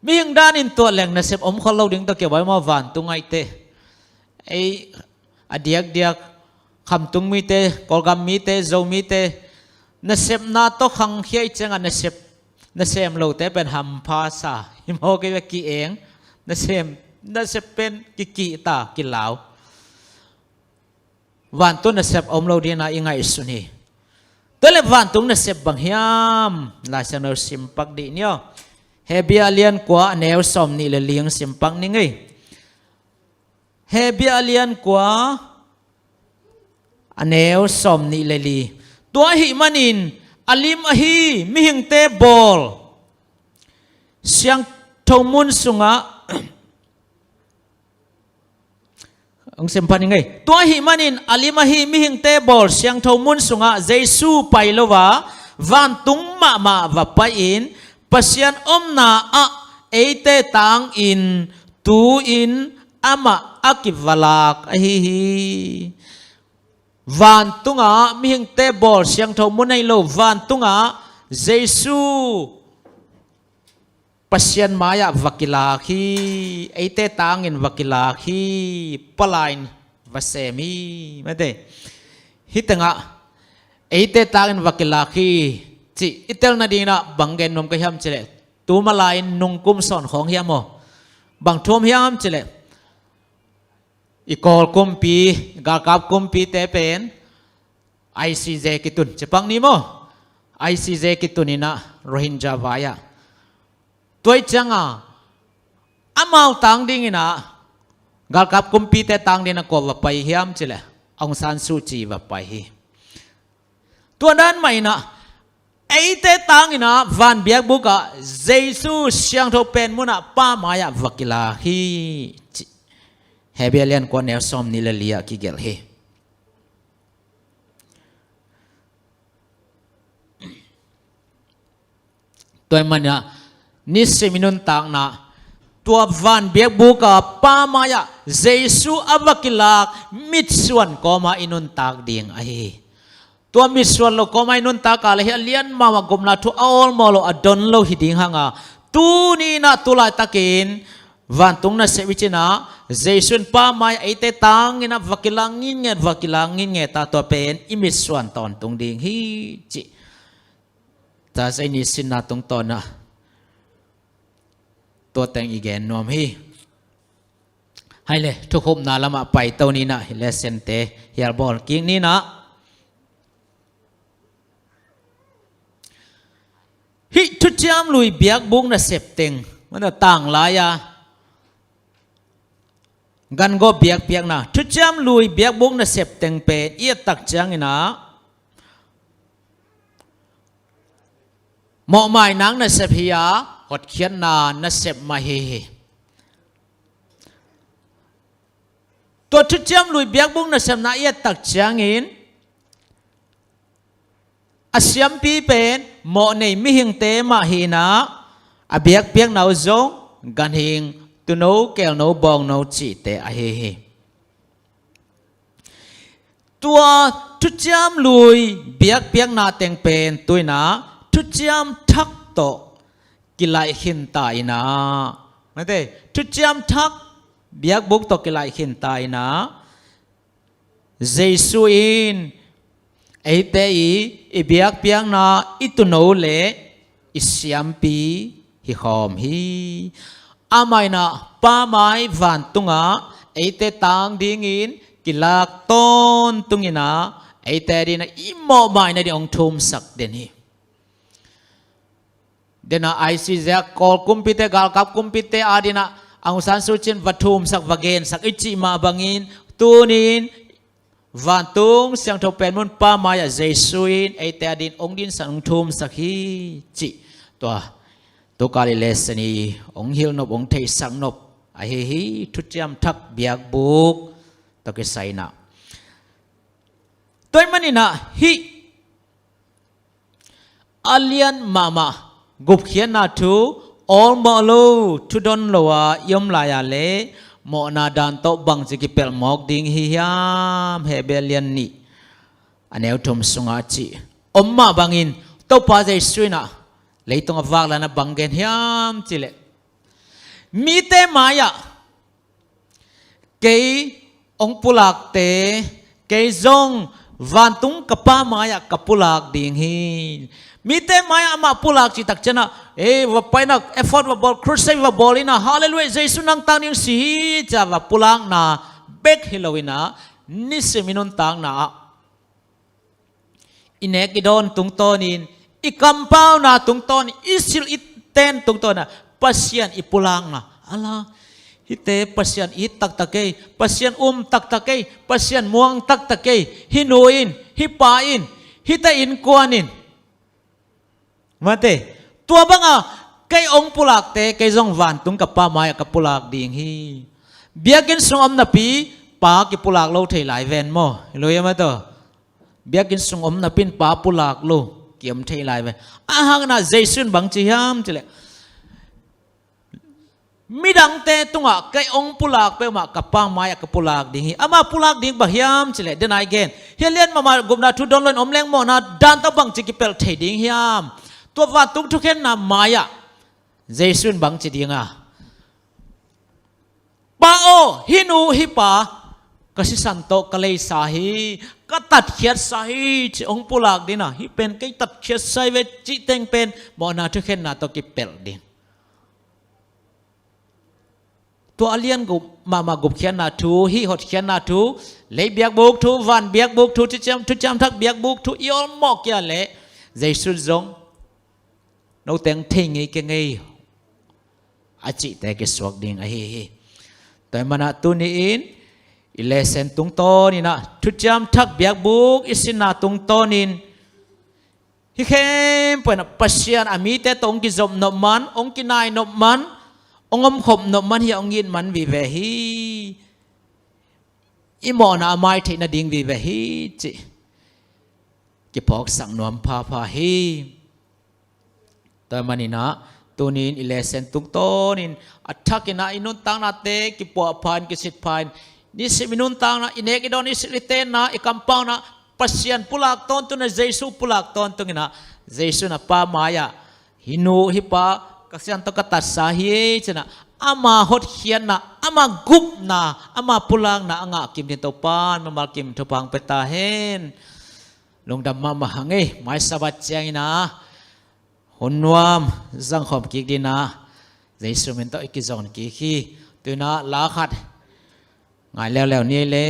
Mihing danin tuat leng nasep om khol lo ding tawh kibang maw, vantung ah eite. Ei, a diakdiak, Khamtung mite, Kawlgam mite, Zomite, nasepna tawh khangkhia i ciangah nasep, nasem lote pen hampha sa hi maw, kei ve, ki-eng, nasem, nasep pen kikihta, kilau. Vantung nasep om lo dingin ah i ngaihsun hi. Tua leh vantung nasep bang hiam? Lai Siangtho sim pak dih ni aw. Hebru a lian kua, a neu sawmnih le li hong sim pak ning ei. Hebru a lian kua, a neu sawmnih le li. Tua ahih manin a lim ahi mihingte bawl siangtho mun sungah, hong sim pha ning ei. Tua ahih manin a lim ahi mihingte bawl siangtho mun sungah Jesu pai lo a, vantung mahmah va pai-in, Pasian omna ah eite tangin tu-in amah a kivalak ahi hi. Vantungah mihingte bawl siangtho mun ahi lo, vantungah Jesu Pasian mai-ah va kilak hi, eite tangin va kilak hi, palai-in va sem hi, mate. Hih tengah eite tangin va kilak hi cih i tel nadingin ah bang gen nuam ka hiam cih leh, tu malai-in nungkum sawn khawng hiam aw? Bang thu om hiam cih leh, i Kawl kumpi, galkap kumpite pen I C J kitun, ci pak ni maw? I C J kitun in ah Rohingya vai-ah. Tua i ciangah amau tang dingin ah, galkap kumpite tang dingin ah kua va pai hiam cih leh, Aung San Suu Kyi va pai hi. Tua dan mah in ah, eite tangin ah van biakbuk ah Jesu siangtho pen mun ah Pa mai-ah va kilak hi, ci Hebru a lian kua, neu sawmnih le li ah kigelh hi. Tua ahih manin ah nisim i nuntakna, tua van biakbuk ah Pa mai-ah Jesu a va kilak mitsuan kawmah i nuntak ding ahi hi. Tua mitsuan lo kawmah i nuntak a leh hih a lian mahmah gupna thu a awlmawh lo, a don lo hi ding hang a, tuni in ah tu laitakin vantung nasep i cinah Jesu in Pa mai-ah eite tangin ah va kilang nginnget, va kilang nginnget a, tua pen i mitsuan tawntung ding hi cih Thursday ni sinna tungtawnah tua teng i gen nuam hi. Hai le, thukhupna lamah paito ninah, hi le sente hialbawl kik ninah. Hih thuciam lui biakbuk nasep teng, mana tanglai-a gangawh biakpiakna, thuciam lui biakbuk nasep teng pen i et tak cianginah mawhmainak nasep hi-a, hotkhiatna nasep mah hi hi. Tua thuciam lui biakbuk nasepna i et tak ciangin a siampi pen mawhnei mihingte mah hinah, a biakpiakna uh zong ganhing, tuuno, keelno, bawngno cihte ahi hi. Tua thuciam lui biakpiakna teng pen tuinah thuciam thak tawh kilaih khinta inah, mate, thuciam thak biakbuk tawh kilaih khinta inah, Jesu in eite i, i biakpiakna, i tuuno le i siampi hi khawm hi. Amah inah Pa mai vantungah eite tang dingin kilak tawntunginah eite dinah i mawhmaina ding hong thumsak den hi. Dena I C J a Kawl kumpite, galkap kumpite a dinah Aung San Suu Kyi in va thumsak, va gensak i cih mah bangin tunin vantung siangtho pen mun Pa mai-ah Jesu in eite a din hong dinsak, hong thumsak hi cih tua tukal i lesson i hong hilh nop, hong theisak nop ahi hi. Thuciam thak biakbuk tawh kisai inah, tua ahih maninah hih a lian mahmah gupkhiatna thu, awlmawh lo, thudon lo-a i om lai-a le mawhna dan tawh bangci kipelh mawk ding hi hiam? Hebrew lian nih, a neu thum sungah cih om mah bangin Topa Jesu inah leitung a vak lai-in ah bang gen hiam cih leh, mite mai-ah kei hong pulakte, kei zong vantung ka Pa mai-ah ka pulak ding hi. Mite mai-ah amah pulak cih tak cianah, eh, va pai inah, effort va bawl, crusade va bawl inah, hallelujah, Jesu nang tang ding si hi, ci-a va pulakna bek hi lo inah, nisim i nuntakna ah i nek i dawn tungtawnin, i kampauna tungtawnin, i silh i ten tungtawnin ah Pasian i pulakna, ala, hihte Pasian it taktak ei, Pasian um taktak ei, Pasian muang taktak ei, hih nu in, hih pa in, hihte innkuan in, mate, tua banga kei hong pulakte kei zong vantung ka Pa mai-ah ka pulak ding hi. Biakinn sung om napi pa kipulak lo thei lai ven maw? Hi lo hiam a tawh? Biakinn sung om napi-in pa pulak lo ki-om thei lai ve. A hang inah Jesu in bang ci hiam cih leh, midangte tungah kei hong pulak peuhmah ka Pa mai-ah ka pulak ding hi. Amah pulak ding bang hiam cih leh, dena i gen, hih a lian mahmah gupna thu dawn lo-in om leng mawhna dan tawh bangci kipelh thei ding hiam? Tua vantung thukhenna mai-ah Jesu in bang ci ding a, Pa aw, hih nu hih pa ka sisan tawh ka leisa hi, ka tatkhiatsa hi, ci hong pulak ding a, hih pen kei tatkhiatsa hi ve cih teng pen mawhna thukhenna tawh kipelh ding. Tua a lian gup, mahmah gupkhiatna thu, hih hotkhiatna thu, lei biakbuk thu, van biakbuk thu, thuciam, thuciam thak biakbuk thu i awlmawh kei a leh Jesu zong note hong thei ngei kei ngei a cihte kisuak ding ahi hi. Tua ahih manin ah tuni-in i lesson tungtawnin ah thuciam thak biakbuk i sinna tungtawnin hih khempeuh in ah Pasian a mite tawh hong kizop nop man, hong kinai nop man, hong omkhop nop man hi-a hong it man vive hi. I mawhna a mai theih nading vive hi cih kiphawksak nuam phapha hi. Tua ahih manin ah tuni-in i lesson tungtawnin a thakin ah i nuntaknate kipuahpha-in kisitpha-in, nisim i nuntakna, i nek i dawn, i silh i tenna, i kampauna Pasian pulak tawntungin ah, Jesu pulak tawntungin ah, Jesu in a Pa mai-ah hih nu hih pa ka sisan tawh ka tatsa hi ci-in ah ama hotkhiatna, ama gupna, ama pulakna a ngah kim dingin Topa'n mimal kim thupha hong pia ta hen. Lungdam mahmah hang ei. Mai Sabbath ciangin ah hun nuam zangkhawm kik dingin ah Jesu min tawh i kizong kik hi. Tu-in ah la khat ngai leuleu ni ei le.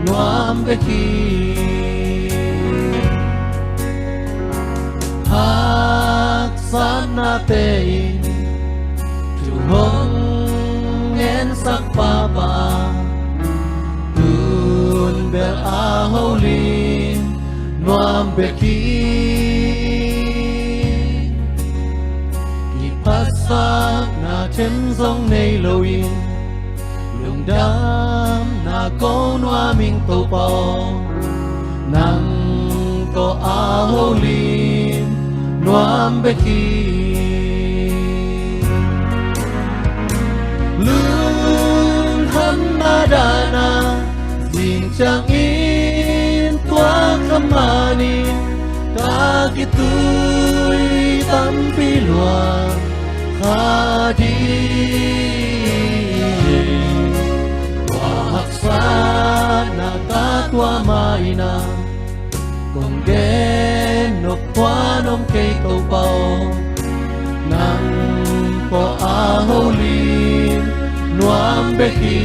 Nuam bek hi. Haksatnate in thu hong ngensak papa, tun bel a holim nuam bek hi. Kiphatsakna them zong nei loin, lungdamna ko nuam ing Topa aw. Nang tawh a holim nuam bek hi. Lungkhamna dana zing ciangin tua kha manin ka khitui tampi lua kha ding. Tua haksatna ka tuah ma-in ah kong gen nop kua nuam kei Topa aw. Nang tawh a holim nuam bek hi.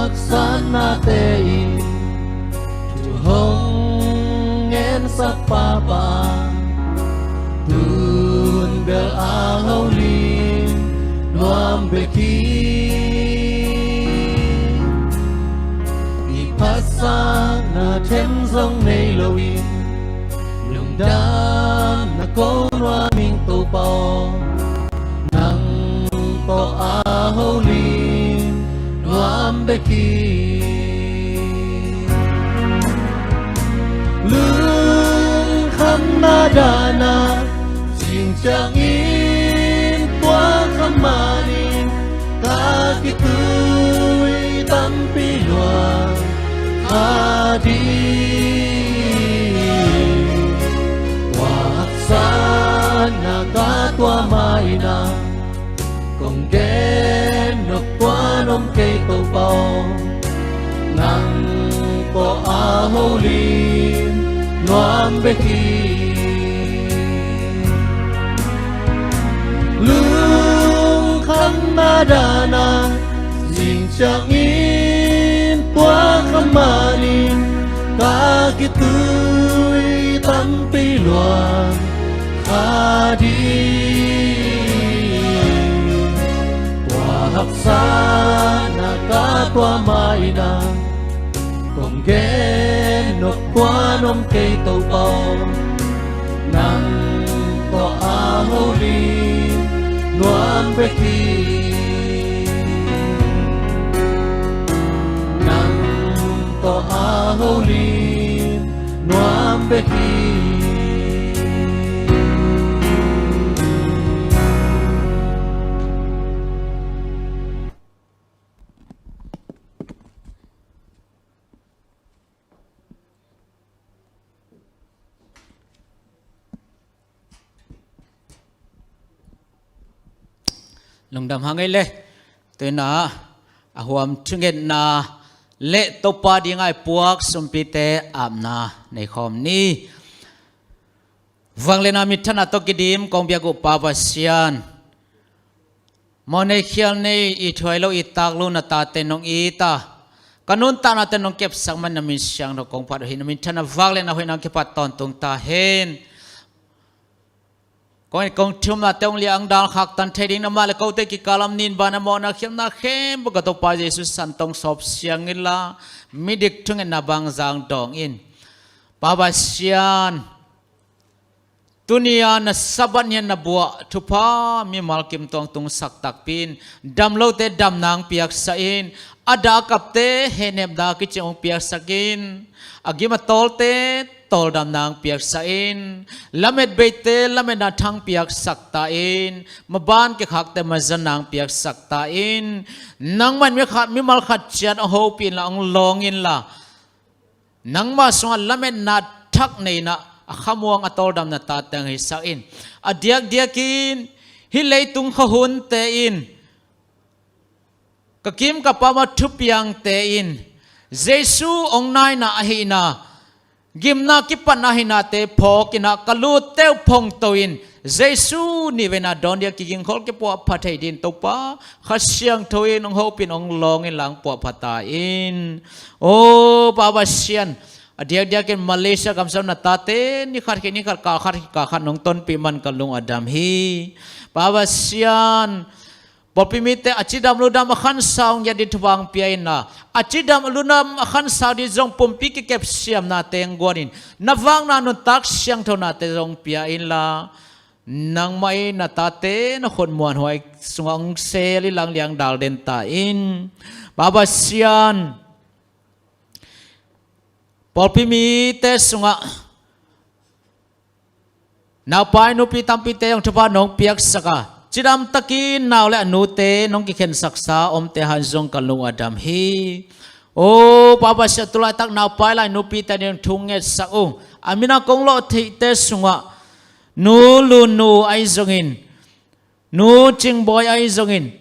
Haksatnate in thu hong ngensak papa, tun bel a holim nuam bek hi. Kiphatsakna them zong nei loin, lungdamna ko nuam ing Topa aw. Nang tawh a holim nuam bek hi. Lungkhamna dana zing ciangin tua kha manin ka khitui tampi lua kha ding. Tua haksatna ka tuah ma-in ah om kei Topa aw, nang tawh a holim nuam bek hi. Lungkham na dan a zing ciangin puak a manin ka khitui tampi luang kha ding. Tua haksa na ka tua mai na kong gen nop kuan om kei Topa aw, nang tawh a holim nuam bek hi. Nang tawh a holim nuam bek hi. Lungdam hang ei le. Tuina a huam thungetna le Topa ding a i puak sumpite apna nei khawm ni. Vangliatna minthanna tawh kidim kong biak uh Pa Pasian, mawh nei khial nei, i thuai lo i tak lo na tate nong it a, ka nuntaknate nong kepsak man na min siangtho kong phat uh hi. Na minthanna vangliatna hoihna kipat tawntung ta hen. Kong, kong thumnate hong liang dal khaktan thei ding, na mah le kote kikalam nin bana mawhna khialhna khempeuh ka Topa Jesu san tawh sawp siang inla, midik thungetna bang zang dawng in. Pa Pasian, tuni a na Sabbath ni a na buah thupha mimal kim tuang tungsak takpi in, dam lote damna hong piaksak in, a dah a kapte hehnepna kicing hong piaksak in, a gim a tawlte tawldamna hong piaksak in, lamet beite lametna thang piaksak ta in, maban kikhakte mazanna hong piaksak ta in. Nangmah in mi khat, mimal khat ciat hong hopih inla, hong lawng inla, nangmah sungah lametna thak nei in a, a khamuang a tawldamna tate hong hisak in. A diakdiakin hih leitung khuahunte in ka kim ka pam a thupiangte in Jesu hong naina ahihna, gimna kipatna ahihnate phawk in a, ka lutte uh phongto in Jesu nihveina dawn dia kigingkhol kipuahpha thei dingin Topa Kha Siangtho in hong hopih in, hong lawng inla, hong puahpha ta in. Aw Pa Pasian, a diakdiakin Malaysia gam sung na tate ni khat khit ni khat, kal khat khit kal khat nong tonpih man ka lung a dam hi. Pa Pasian, pawlpi mite a cidam ludam a khansa hong ngiat ding thupha hong pia inla, a cidam a ludam a khansa ding zong pumpi kikep siamnate hong guan in, na vakna nuntak siangthonate zong pia inla, nangmah in na tate na khut muanhuai sungah hong sel inla, hong liang dal den ta in. Pa Pasian, pawlpi mite sungah naupai nupi tampite hong thupha nong piaksak a, cidamtakin nau le a nute nong kikhensaksa omte hang zong ka lung a dam hi. Aw Pa Pasian, tulaitak naupai lai nupite ding thu ngetsak uh, a min a kong lawh theihte sungah Nu Lun Nu ahi zongin, Nu Cing Bawi ahi zongin,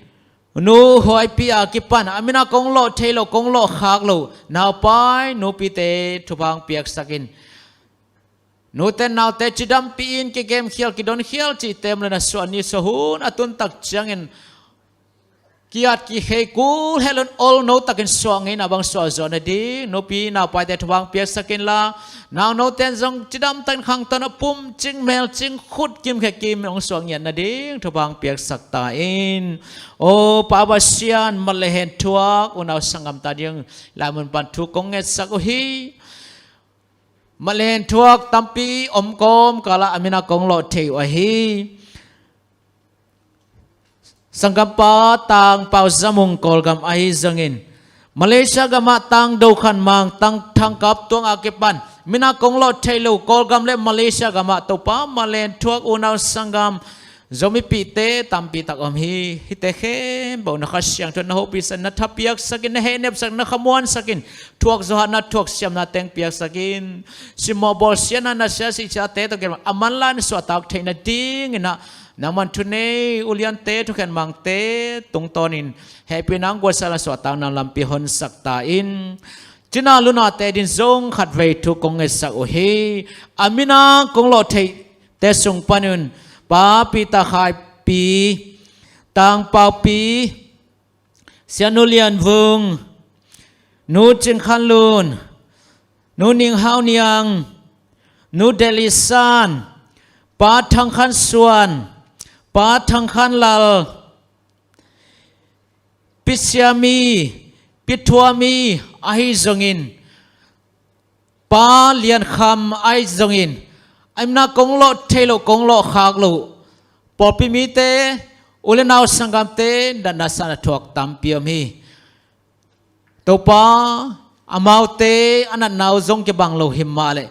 Nu Huai Pi a kipan a min a kong lawh thei lo, kong lawh khak lo naupai nupite thupha hong piaksak in. Nute naute cidampih in, kigemkhial kidonkhial cihte om le na suah ni suah hun a tuntak ciangin ki-at kikhei kul het loin olno takin suah ngeina bang suah zawh nading nupi naupaite thupha hong piaksak inla, naunote in zong cidamtakin khangton a pumcing melcing khut kimkhe kim hong suah ngiat nading thupha hong piaksak ta in. Aw Pa Pasian, mat le hen thuak unau sanggamte ading laimun pan thu kong ngetsak uh hi. Mat le hen thuak tampi om kawmkal ah a min a kong lawh thei uh ahi. Sanggampa Tang Pau Za Mung Kawlgam ahi zongin, Malaysia gamah Tang Do Khan Mang, Tang Thang Kap Tuang a kipan min a kong lawh thei lo Kawlgam le Malaysia gamah Topa mat le hen thuak unau sanggam Zomipihte tampi tak om hi. Hihte khempeuh na Kha Siangtho in na hopihsak in, na thapiaksak in, na hehnepsak in, na khamuansak in, thuak zawhna, thuak siamna teng piaksak in. Simmawh bawlsiatna, nasia siksiate tawh gen a manlang in suahtak theih nadingin ah Nangman thunei uliante, thukhen mangte tungtawnin hehpihna, gualzawhna, suahtakna lampi honsak ta in. Cina lunate adingin zong khatvei thu kong ngetsak uh hi. A mina kong lawh theihte sung panin Pa Peter Khaipi, Tang Paupi, Sianu Lian Vung, Nu Cin Khan Lun, Nu Ning Hau Niang, Nu Delhi San, Pa Thang Khan Suan, Pa Thang Khan Lal, Pi Sia Mi, Pi Thua Mi, ahi zongin Pa Lian Kham ahi zongin, a mina kong lawh thei loh, kong lawh khak loh pawlpi mite, u le nau sanggamte, natna sangna thuak tampi om hi. Topa, amaute a natna uh zong kibang lo hi mah leh,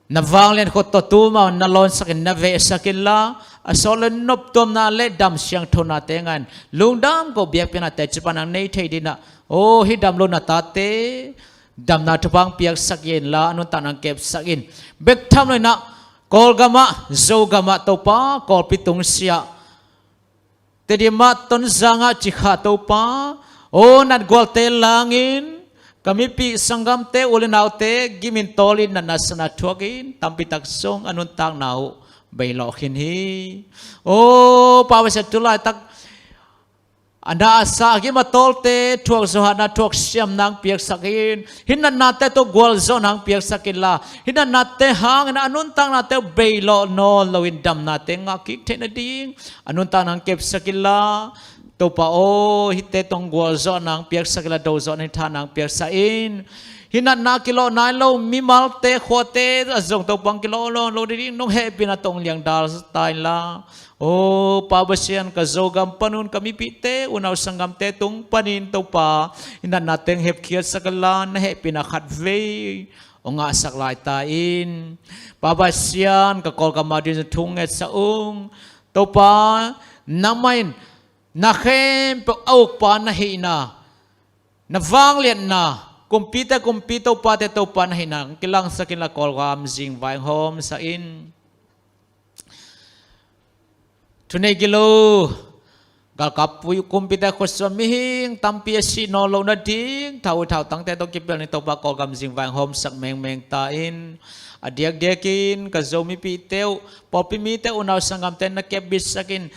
na vanglian khut tawh tu amau na lawnsakin na vehsak inla, a sawt le noptuamna le dam siangthonate ngah in, lungdam ko biakpiaknate cupa nang nei thei dingin ah, aw, hih dam lo na tate damna thupha hong piaksak inla, a nuntakna hong kepsak in. Bek tham loin ah Kawlgamah, Zogamah Topa, Kawlpi tungsiah, Tedim ah, Tonzang ah, Cikha Topa, aw, natgualte langin, ka mipih sanggamte, u le naute gimin tawlin, natna sangna thuakin, tampi tak zong a nuntakna uh beilawh khin hi. Aw, Pa Pasian, tu laitak a na a sa, a gim a tawlte thuak zawhna, thuak siamna hong piaksak in. Hih natnate tawh gualzawhna hong piaksak inla, hih natnate hangin a nuntaknate uh beilawh nawn loin damnate ngah kik theih nading a nuntakna hong kepsak inla, Topa aw, hihte tawh gualzawhna hong piaksak inla, dozawhna, hih thahatna hong piaksak in. Hih natna kilawh nai lo mimalte, khuate ah zong Topa hong kilawh nawn lo nading nong hehpihna tawh hong liangdal ta inla, aw, Pa Pasian, ka Zogam panun ka mipihte, unau sanggamte tung panin Topa, hih natnate hong hepkhiatsak inla, na hehpihna khatvei hong ngahsak lai ta in. Pa Pasian, ka Kawlgam adingin thu ngetsak ung. Topa, nangmah in na khempeuh a ukpa na hihna, na vangliatna, kumpite kumpi, topate Topa na hihna hong kilangsak inla, Kawlgam zingvai hong hawmsak in. Thunei gilo, galkap, kumpite khutsuah, mihing tampi a sih nawn loh nading, thau, thautangte tawh kipelh ni Topa, Kawlgam zingvai hong hawmsak mengmeng ta in. A diakdiakin ka Zo mipihte uh, pawlpi mite, unau sanggamte na kepbitsak in.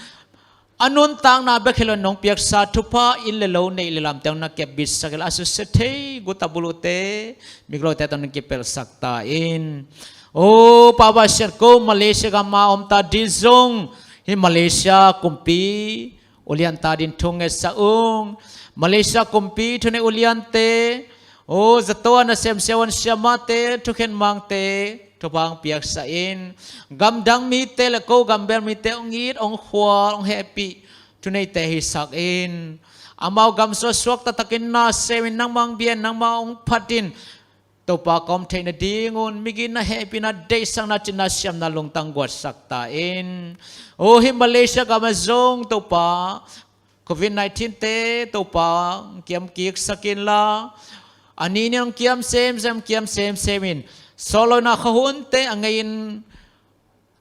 A nuntakna bek hi lo, nong piaksa thupha, inn le lo, neih le lamte hong na kepbitsak inla, a susia thei guta buluhte, miklote tawh na kipelhsak ta in. Aw, Pa Pasian, ko Malaysia gam a om ta ding zong, hih Malaysia kumpi uliante adingin thu ngetsak ung. Malaysia kumpi, thunei uliante, aw, zato a nasem siavuan siamahte, thukhen mangte, thupha hong piaksak in. Gamdang mite le ko gambel mite hong it, hong khual, hong hehpih thuneite hisak in. Amau gam suah suak taktakin na sem in, nangmah hong bia in, nangmah hong phat in. Topa, ka om theih nadingun migitna hehpihna, deihsakna, cinna siamna lungtang guatsak ta in. Aw, hih Malaysia gam ah zong Topa, covid nineteen te Topa, hong kiam kiksak inla, a ni ni hong kiam semsem, kiam semsem in, sawt loin ah khuahunte a ngei in,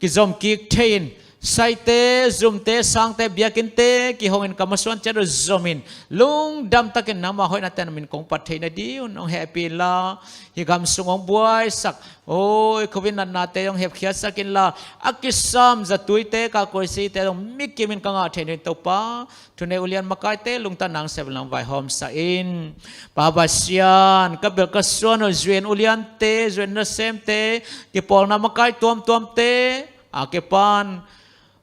kizom kik thei in, saite, zumte, sangte, biakinnte kihong in, ka masuan ciat uh zom in, lungdam takin nangmah hoihnate na min kong phat theih nadingun hong hehpih inla, hih gam sung hong buaisak, aw, covid natnate hong hepkhiatsak inla, a kisam zatuite, kakuaisite zong mikim in ka ngah theih nading Topa, thunei ulian makaite lungtang nang sep, nang vaihawmsak in. Pa Pasian, ka bel ka suan uh U N uliante, U N nasemte, kipawlna makai tuamtuamte a kipan,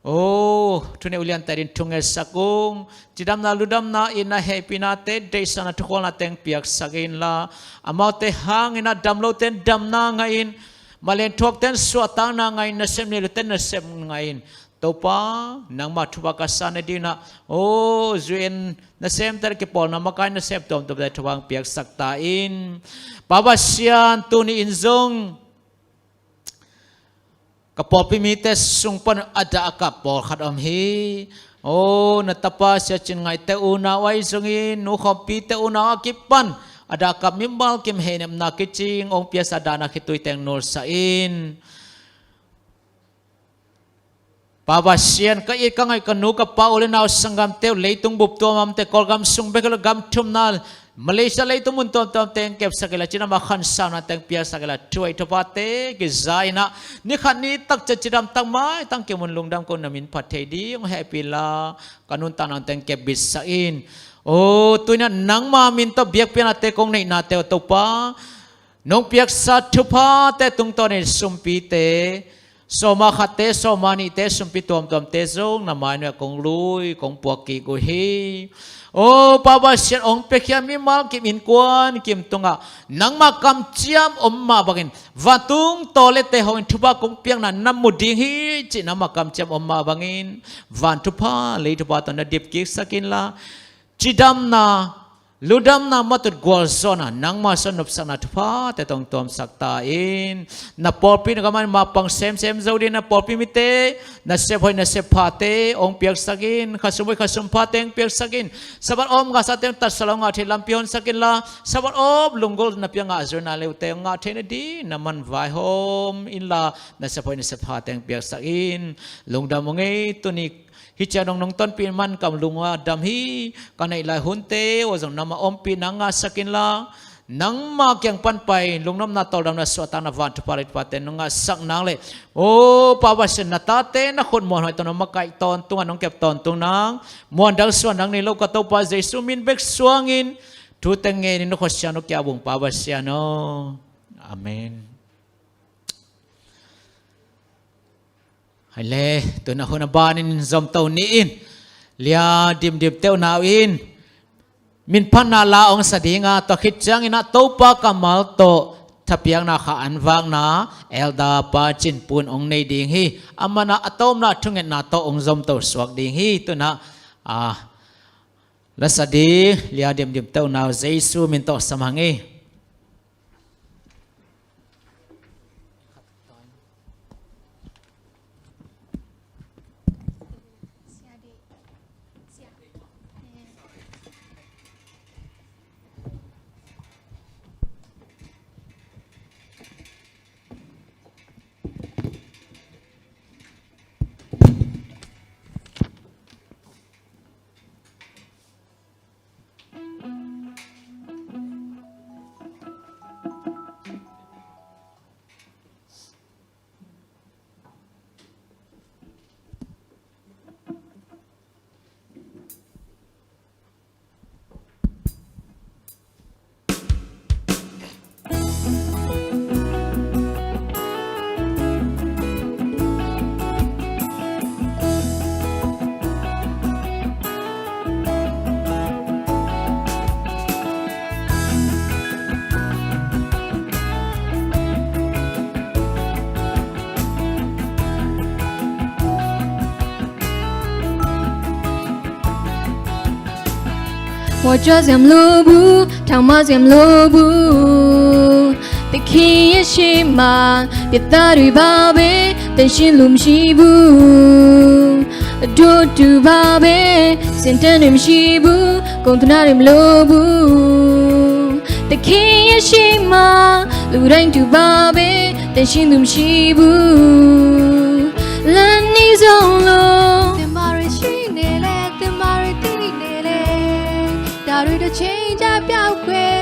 aw, thunei uliante adingin thu ngetsak ung. Cidamna ludamna in, na hehpihnate, deihsakna thukhualnate hong piaksak inla, amaute hangin ah damlote in damna ngah in, mah leng thuakte in suahtakna ngah in, nasep nei lote in nasep ngah in, Topa, nangmah thupha ka sa nadingin ah, aw, U N nasemte le kipawlna makai nasem tuamtuamte thupha hong piaksak ta in. Pa Pasian, tuni in zong ka pawlpi mite sung pan a dah a kap pawlkhat om hi. Aw, na tapa Sia Cin Ngaihte unau ahi zongin, Nu Khawm Pite unau a kipan a dah a kap mimal kim hehnepna kicing hong piasa, dahna khitui teng nulsak in. Pa Pasian, ka it ka ngaih ka nu ka pa, u le nau sanggamte uh, leitung bup tuamtuamte, Kawlgam sung bek hi lo, gam thumna, Malaysia leitung mun tuamtuamte hong kepsak inla, cidam a khansauna teng piaksak inla, thuhoih thuphate kiza in ah, ni khat ni tak ciang cidam tak, maitang kimun lungdam ko, na min phat thei ding hong hehpih inla, ka nuntakna teng kepbitsak in. O, tu-in ah nangma min tawh biakpiaknate kong neihnate uh, Topa, nong piaksa thuphate tungtawnin sumpite, sawma khatte, sawma nihte, sumpi tuamtuamte zong na mai nuai ah kong lui, kong puak kik uh hi. O Pa Pasian, hong piakhia mimal kim, innkuan kim tungah nangma kamciam om mah bangin, vantung tawlette hong in thupha kong piakna na mu ding hi cih nangma kamciam om mah bangin, van thupha, lei thupha tawh na dipkiksak inla, cidamna, ludamna, matut gualzawhna, nangma sung nopsakna thuphate tawh hong tuamsak ta in. Na pawlpi na gam ah mapang semsem zo ding, na pawlpi mite nasep hoih nasep phate hong piaksak in. Khasum hoih khasum phate hong piaksak in. Sabbath awp ngahsate hong tatsa lo, ngah thei lampi honsak inla, Sabbath awp lunggulh napi a ngah zuihna leute hong ngah theihna ding na man vaihawm inla, nasep hoih nasep phate hong piaksak in. Lungdam ung ei, tuni hih ciang dong nong tonpih in, man kam lung a dam hi. Ka neih lai hunte uh ah zong nangma ompihna ngahsak inla, nangma kiang pan pai lungnopna, tawldamna, suahtakna, van thupha, lei thuphate nong ngahsak nang leh, o Pa Pasian, na tate na khut muanhuai tawh nong makaih tawntung a, nong kep tawntung nang muan dang suan nang nei lo, ka Topa Jesu min bek suangin thu teng ngenin na khuasia nong kia bung, Pa Pasian aw. Amen. Hai le, tu-in ah hun a banin zomto ni in, lia dimdim teuh nau in, minphatna la hong sa ding a, tua khit ciangin ah Topa kammal tawh thapiakna kha an vakna Elder Pa Cin Pun hong nei ding hi. Aman ah a tomna thungetna tawh hong zomto suak ding hi. Tu-in ah, a, la sa ding lia dimdim teuh nau Jesu min tawh sam hang ei. Wa ca ziam lo bu, thang ma ziam lo bu. သခင်ရဲ့ရှေ့မှာ ပြတ်သားတွေပါပဲ သန့်ရှင်းလူမရှိဘူး အတူတူပါပဲ စင်တန်းတွေမရှိဘူး ကုန်သနာတွေမလိုဘူး သခင်ရဲ့ရှေ့မှာ လူတိုင်းတူပါပဲ သန့်ရှင်းသူမရှိဘူး လမ်းနီးဆုံးလို့ သင်မတွေရှိနေလဲ သင်မတွေသိနေလဲ ဒါတွေတစ်ချိန်ကျပျောက်ကွယ်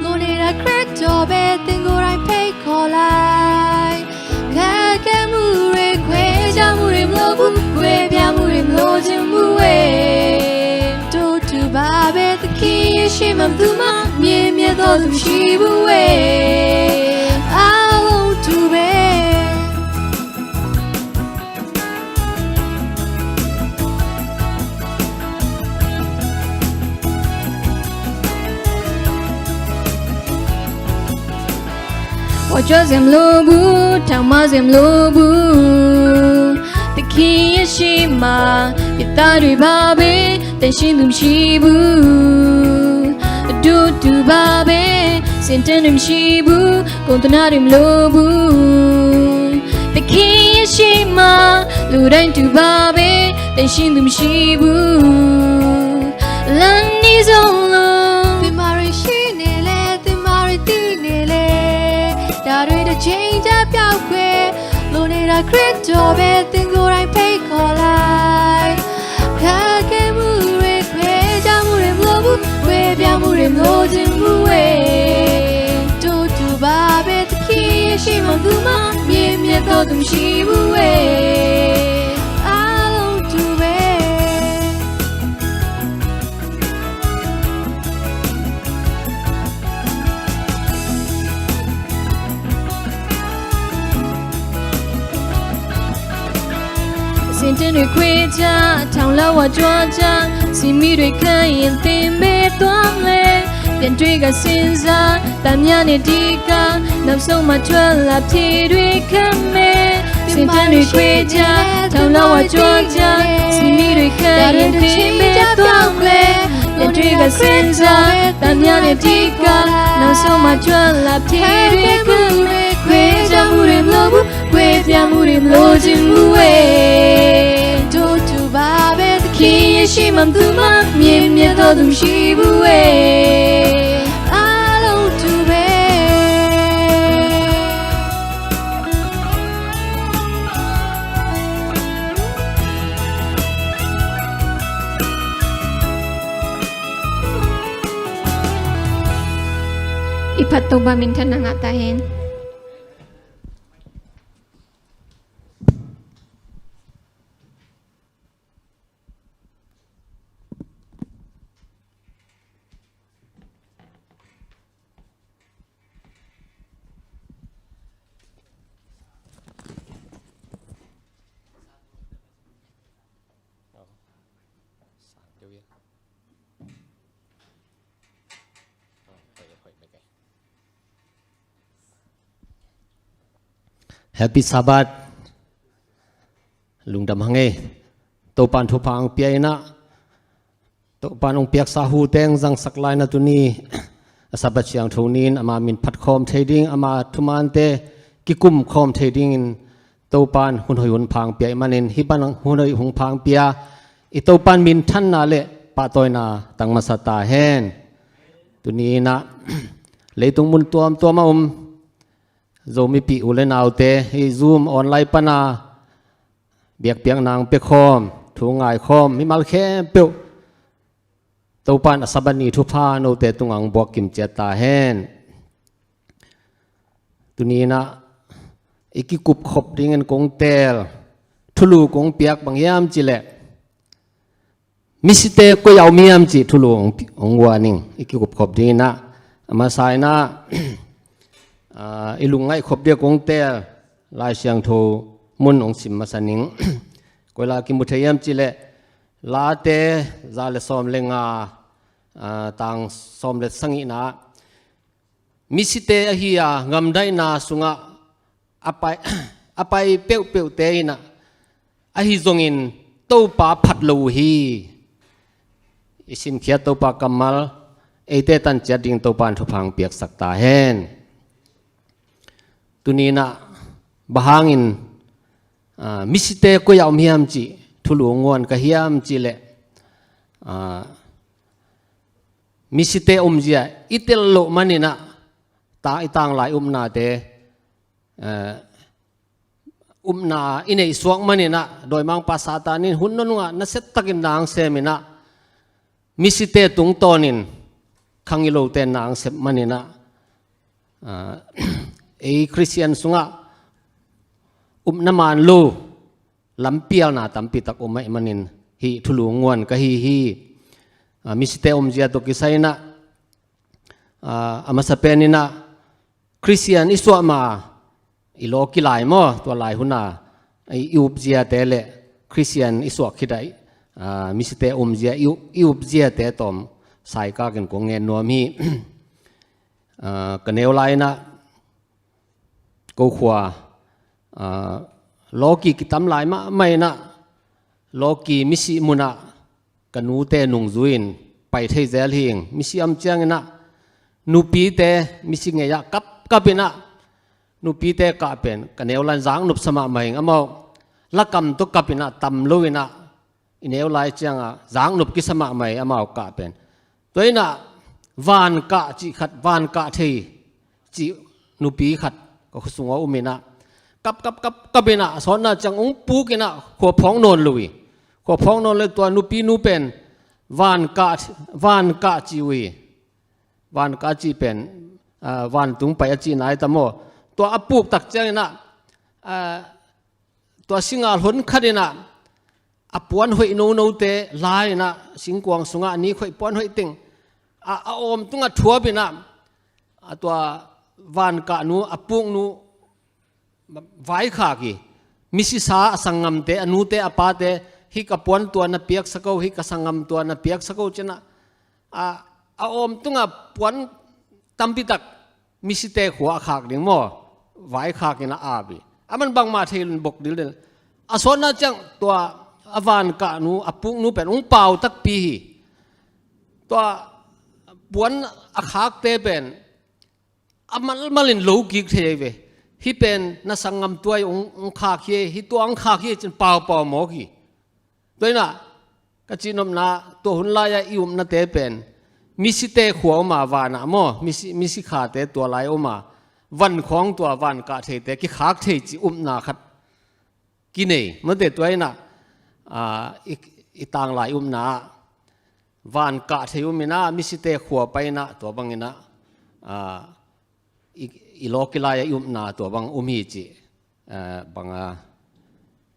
လိုနေတာခရစ်တော်ပဲ သင်ကိုယ်တိုင်ဖိတ်ခေါ်လိုက် ခက်ခဲမှုတွေခွဲခြားမှုတွေမလိုဘူး ကွဲပြားမှုတွေမလိုချင်ဘူးဝေး တူတူပါပဲ သခင်ရဲ့ရှေ့မှာ ဘယ်သူမှမြင်မြတ်သောသူမရှိဘူးဝေး အားလုံးတူပဲ ဝါကြွားစရာမလိုဘူး ထောင်မစရာမလိုဘူး သခင်ရဲ့ရှေ့မှာ ပြစ်သားတွေပါပဲ သန့်ရှင်းသူမရှိဘူး အတူတူပါပဲ စင်တန်းတွေမရှိဘူး ကုန်သနားတွေမလိုဘူး သခင်ရဲ့ရှေ့မှာ လူတိုင်းတူပါပဲ သန့်ရှင်းသူမရှိဘူး လမ်းနီးဆုံးလို့ သင်မတွေရှိနေလဲ သင်မတွေသိနေလဲ ဒါတွေတစ်ချိန်ကျပျောက်ကွယ် လိုနေတာ ခရစ်တော်ပဲ သင်ကိုယ်တိုင်ဖိတ်ခေါ်လိုက်။ ခက်ခဲမှုတွေခွဲခြားမှုတွေမလိုဘူး။ ကွဲပြားမှုတွေမလိုချင်ဘူးဝေး။ တို့တူပါပဲ သခင်ရဲ့ရှေ့မှာ သူမှမြင့်မြတ်သောသူမရှိဘူးဝေး။ အားလုံးတူပဲ။ စင်တင်တွေခွေကြ၊ ထောင်လောက်ဝါကြွားကြ၊ စီမီတွေခတ်ရင်သင်ပဲသွားမလဲ။ ပြန်တွေးကစဉ်းစား၊ တမ်းများနဲ့ဒီက၊ နောက်ဆုံးမှထွက်လာဖြေတွေခတ်မယ်။ စင်တင်တွေခွေကြ၊ ထောင်လောက်ဝါကြွားကြ၊ စီမီတွေခတ်ရင်သင်ပဲသွားမလဲ။ ပြန်တွေးကစဉ်းစား၊ တမ်းများနဲ့ဒီက၊ နောက်ဆုံးမှထွက်လာဖြေတွေခတ်မယ်။ ခွဲခြားမှုတွေမလိုဘူး။ ကွဲပြားမှုတွေမလိုချင်ဘူးဝေး။ တို့တူပါပဲ သခင်ရဲ့ရှေ့မှာ သူမှမြင့်မြတ်သောသူမရှိဘူးဝေး။ အားလုံးတူပဲ။ I phat Topa minthanna ngah ta hen. Happy Sabbath. Lungdam hang ei. Topan thupha ang pia inah, Topan hong piaksa hu teng zangsak lai na tuni a Sabbath siangtho ni-in ama min phat khawm thei ding, ama thumante kikum khawm thei dingin Topan hun hoih hun pha ang pia ih manin, hih bang hun hoih hun pha ang pia i Topan minthanna le pahtawina tang masa ta hen. Tuni inah leitung mun tuamtuam a um Zomi pi u le naute, hih Zoom online pana biakpiakna ang pia khawm, thu ngai khawm mimal khempeuh Topan a Sabbath ni thupha note tungah ang buak kim ciat ta hen. Tuni inah i kikup khop dingin kong teel thulu kong piak bang hiam cih leh, misite koi ah om hiam cih thulu hong, hong guan ing. I kikup khop ding inah, a masa inah, ah, i lungngaih khop ding a kong teel Lai Siangtho mun hong sim masa ning. Koi la kimu thei hiam cih leh, Late za le sawm le nga, ah, tang sawm le sagihna ah, misite ahi a, gamdaihna sungah a pai, a pai peuhpeuhte inah, ahi zongin Topa phat lo uh hi. I simkhiat Topa kammal eite tan ciat ding Topan thupha ang piaksak ta hen. Tuni inah bang hangin, ah, misite koi ah om hiam cih thulu hong guan ka hiam cih leh, ah, misite omzia i tel loh man inah, ta, i tanglai upnate, eh, upna i neih suak man inah, dawimangpa Satan in hun nunung ah nasiatakin na ang sem inah, misite tungtawnin khangilo ten na ang sep man inah, ah, ei Khristian sungah upna man lo lampialna tampi tak om ahih manin hih thulu hong guan ka hi hi. Ah, misite omzia tawh kisai inah, ah, a masa pen inah Khristian i suah ma i lawki lai maw, tua lai hun a i, i upziate le Khristian i suah khit ah, ah, misite omzia i, i upziate tawm saikak in kong ngen nuam hi. Ah, ka neu lai inah ko khua, ah, lawki kitam lai mahmah inah, lawki misih munah ka nute nungzui in pai thei zel hi ing. Misih om ciang inah nupite misih ngei ah kapkap inah, nupite kah pen ka neu lai in zaknop sa mahmah ing. Amau lakam tawh kap inah, tam lo inah, i neu lai ciangah zaknop kisa mahmah hi amau kah pen. Tua inah van kah cih khat, van kah thei cih nupi khat ka khua sungah um inah, kap, kap, kap, kap inah, a sawtna ciang ung puk inah, khua phawk nawn lo hi. Khua phawk nawn lo tua nupi nu pen, van kah, van kah ci uh hi. Van kah ci pen, ah, vantung pai a cihna hi ta maw. Tua a puk tak ciang inah, ah, tua singa hlon khat inah, a puan hoih nonote la inah, singkuang sungah a nik hoih puan hoih teng, a, a awm tungah thuap inah, a tua van kah nu, a puk nu, vaikhak hi. Misisa a sanggamte, a nute, a pate, hih ka puan tua na piaksak o, hih ka sanggam tua na piaksak o ci inah, a, a awm tungah puan tampi tak misite khua a khak ding maw, vaikhak inah a ap hi. A man bangmah thei lo in bok dildel. A sawtna ciang tua a van kah nu, a puk nu pen ung pau takpi hi. Tua puan a khakte pen a malmal in lo kik thei ahi ve. Hih pen na sanggam tua hi, ung, ung khak hi, hih tua ung khak hi ci-in paupau mawk hi. Tua inah ka cihnopna, tua hun lai-ah i upnate pen misite khua om a, vanah maw, misi, misi khate tua lai om a, van khawng tua van kah theite kikhak thei cih upna khat kinei. Mate tua inah, ah, i, i tanglai upna ah van kah thei um inah, misite khua pai inah, tua bang inah, ah, i, i lawki lai-ah i upna tua bang um hi cih, ah, bang a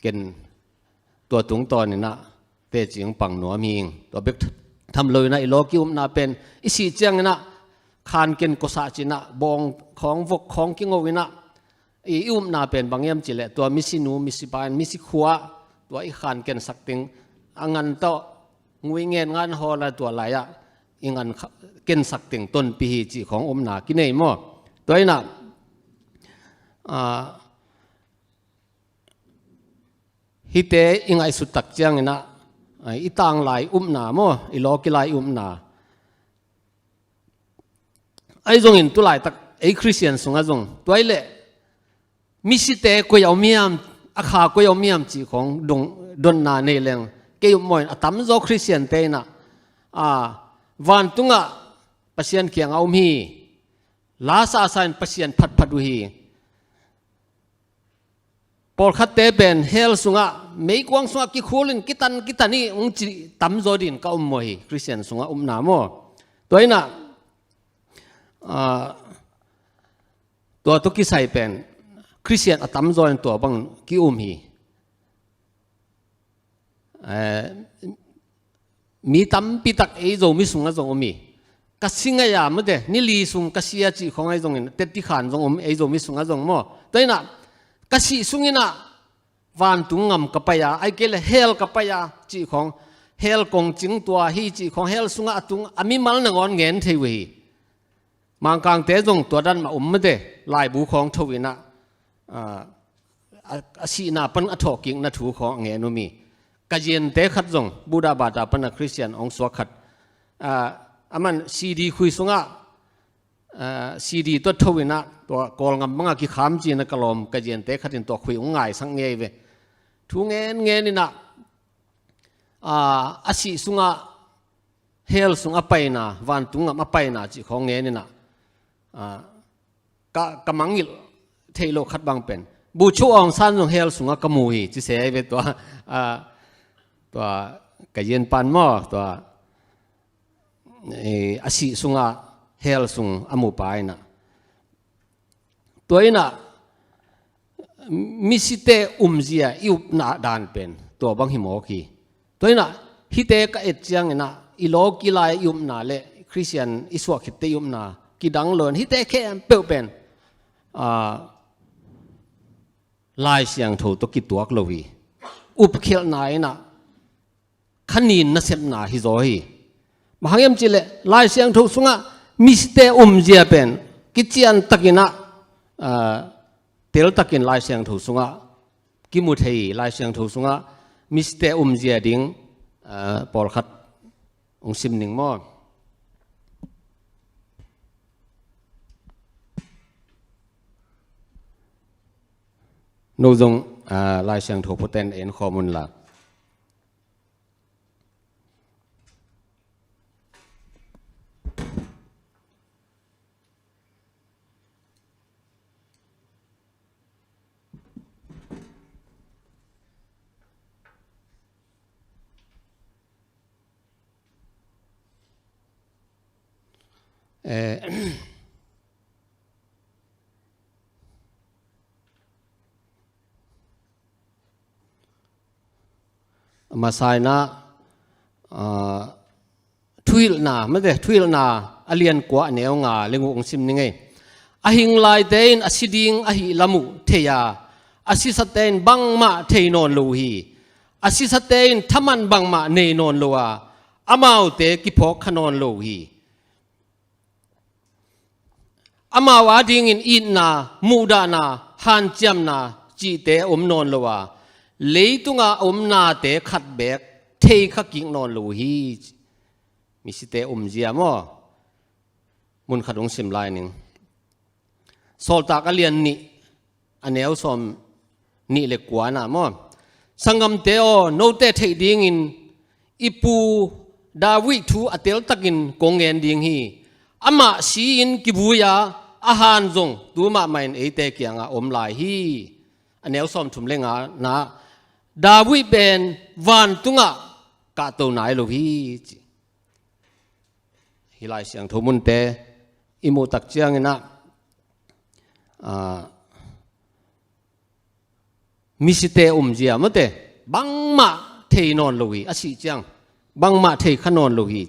ken tua tungtawn inah teci ung pang nuam hi ing. Tua bek tham lo inah i lawki upna pen i sih ciang inah khan ken kosah ci inah, bawng khawng, vok khawng kingo inah, i, i upna pen bang hiam cih leh, tua misinu, misipa in, misikhua, tua i khan kensak teng, a ngan tawh ngui ngen ngan hawl a, tua lai-ah i ngan kha, kensak teng tonpih hi cih khawng upna kinei maw. Tua inah, ah, hihte i ngaihsut tak ciang inah, ah, i tanglai upna maw, i lawki lai upna, ahi zongin tulaitak ei Khristian sungah zong tua hi leh, misite koi a om hiam, a kha koi a om hiam cih khawng dong, dotna nei leng, kei upmawh in a tamzaw Khristiante inah, ah, vantungah Pasian kiangah om hi. La sasa in Pasian phatphat uh hi. Pawlkhatte pen hell sungah, meikuang sungah kikhul in kitan, kitan hi ung ci tamzaw dingin ka upmawh hi, Khristian sungah upna maw. Tua inah, ah, tua tawh kisai pen Khristian a tamzaw in tua bang ki-um hi. Eh, mi tampi tak ei Zomi sungah zong om hi. Ka si ngai a, mate, ni li sung ka si a cih khawng ahi zongin, teti khan zong om ei Zomi sungah zong maw. Tua inah, ka sih sung inah vantung gam ka pai a, ahih kei leh hell ka pai a cih khawng, hell kongcing tua hi cih khawng, hell sungah a tung a mimal nangawn ngen thei uh hi. Mangkangte zong tua dan mah om, mate, laibu khawng tho inah, ah, a, a sihna pan a thawhkikna thu khawng a ngen om hi. Kazinte khat zong, Buddha bata pan a Khristian hong suak khat, ah, aman C D khui sungah, ah, C D tua tho inah, tua Kawlgam bangah kikham ci-in a ka lawm kazinte khat in tua khui hong ngaisak ngei ve. Thu ngen ngen inah, ah, a sih sungah hell sung a paina, vantung gam a paina cih khawng ngen inah, ah, ka, ka mangngilh theih loh khat bang pen, Bogyoke Aung San zong hell sungah ka mu hi ci se ahi ve tua, ah, tua ka yin pan maw, tua, eh, a sih sungah hell sung a mu pa inah. Tua inah, misite umzia i upna dan pen tua bang hi mawk hi. Tua inah, hihte ka et ciang inah, i lawki lai i upna le Khristian i suah khitte i upna kidang lo in, hihte khempeuh pen, ah, Lai Siangtho tawh kituak lo hi. Upkhialhna inah, kha nin nasepna hi zaw hi. Bang hang hiam cih leh Lai Siangtho sungah misite umzia pen kician takin ah, ah, tel takin Lai Siangtho sungah kimu thei hi. Lai Siangtho sungah misite umzia ding, ah, pawlkhat hong sim ning maw. No zong, ah, Lai Siangtho phuaten en khawm un la. Eh, masa in ah, ah, Thuhilhna, mate, Thuhilhna a lian kua a neu nga le guk hong sim ning ei. A hing laite in a si ding ahih lam uh thei a, a sisate in bangmah thei nawn lo uh hi. A sisate in thaman bangmah nei nawn lo a, amaute kiphawk kha nawn lo uh hi. Amau adingin itna, muhdahna, hanciamna cihte a om nawn lo a, leitunga a om nate khat beek thei kha kik nawn lo uh hi. Misite omzia maw? Mun khat hong sim lai ning. Sawltak a lian nih, a neu sawm nih le kua na maw? Sanggamte aw, note theih dingin i pu David thu a teltakin kong ngen ding hi. Amah si-in kivui a, a han zong tu mahmah in eite kiangah om lai hi. A neu sawm thum le nga na, David pen vantungah kahto nai lo hi, ci. Hih Lai Siangtho munte i muh tak ciangin ah, ah, misite omzia mate, bangmah thei nawn lo hi, a sih ciang bangmah thei kha nawn lo hi.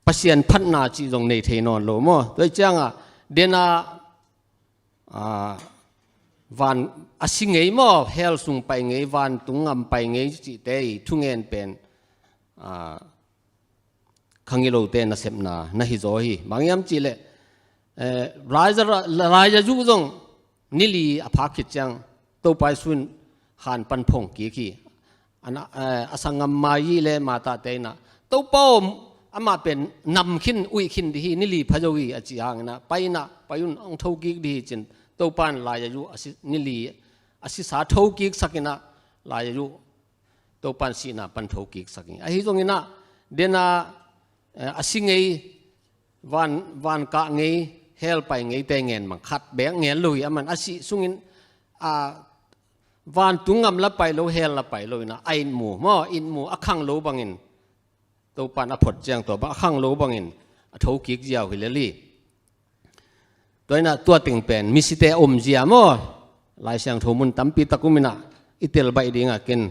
Pasian phatna cih zong nei thei nawn lo maw? Tua ciangah dena, ah, van a si ngei maw, hell sung pai ngei, vantung gam pai ngei cihte i thungen pen, ah, khangilote nasepna na hi zaw hi. Bang hiam cihleh, eh, Laia, Laia Zu zong nili a phak khit ciang Topa Jesu in han pan phong kik hi. Ana, eh, a sanggam Mari le Martha te in ah, Topa aw, amah pen nam khin, uih khin dih hi, nili pha zo hi, a cih hangin ah, pai in ah, pai un, hong tho kik dih hi, ci-in Topa in Laia Zu a si, nili a sisa tho kik sak in ah, Laia Zu Topa in sihna pan tho kik sak hi. Ahi zongin ah, dena, eh, a si ngei, van, van kah ngei, hell pai ngeite ngen mang, khat beek ngen lo hi. Aman a sih sungin, a, vantung gam la pai lo, hell la pai lo in ah, a it mu maw, it mu, a khang lo bangin, Topa in a phot ciang tua bang a khang lo bangin a tho kik ziau hi lel hi. Tua in ah tua teng pen misite omzia maw? Lai Siangtho mun tampi tak um in ah i tel baih ding a, ken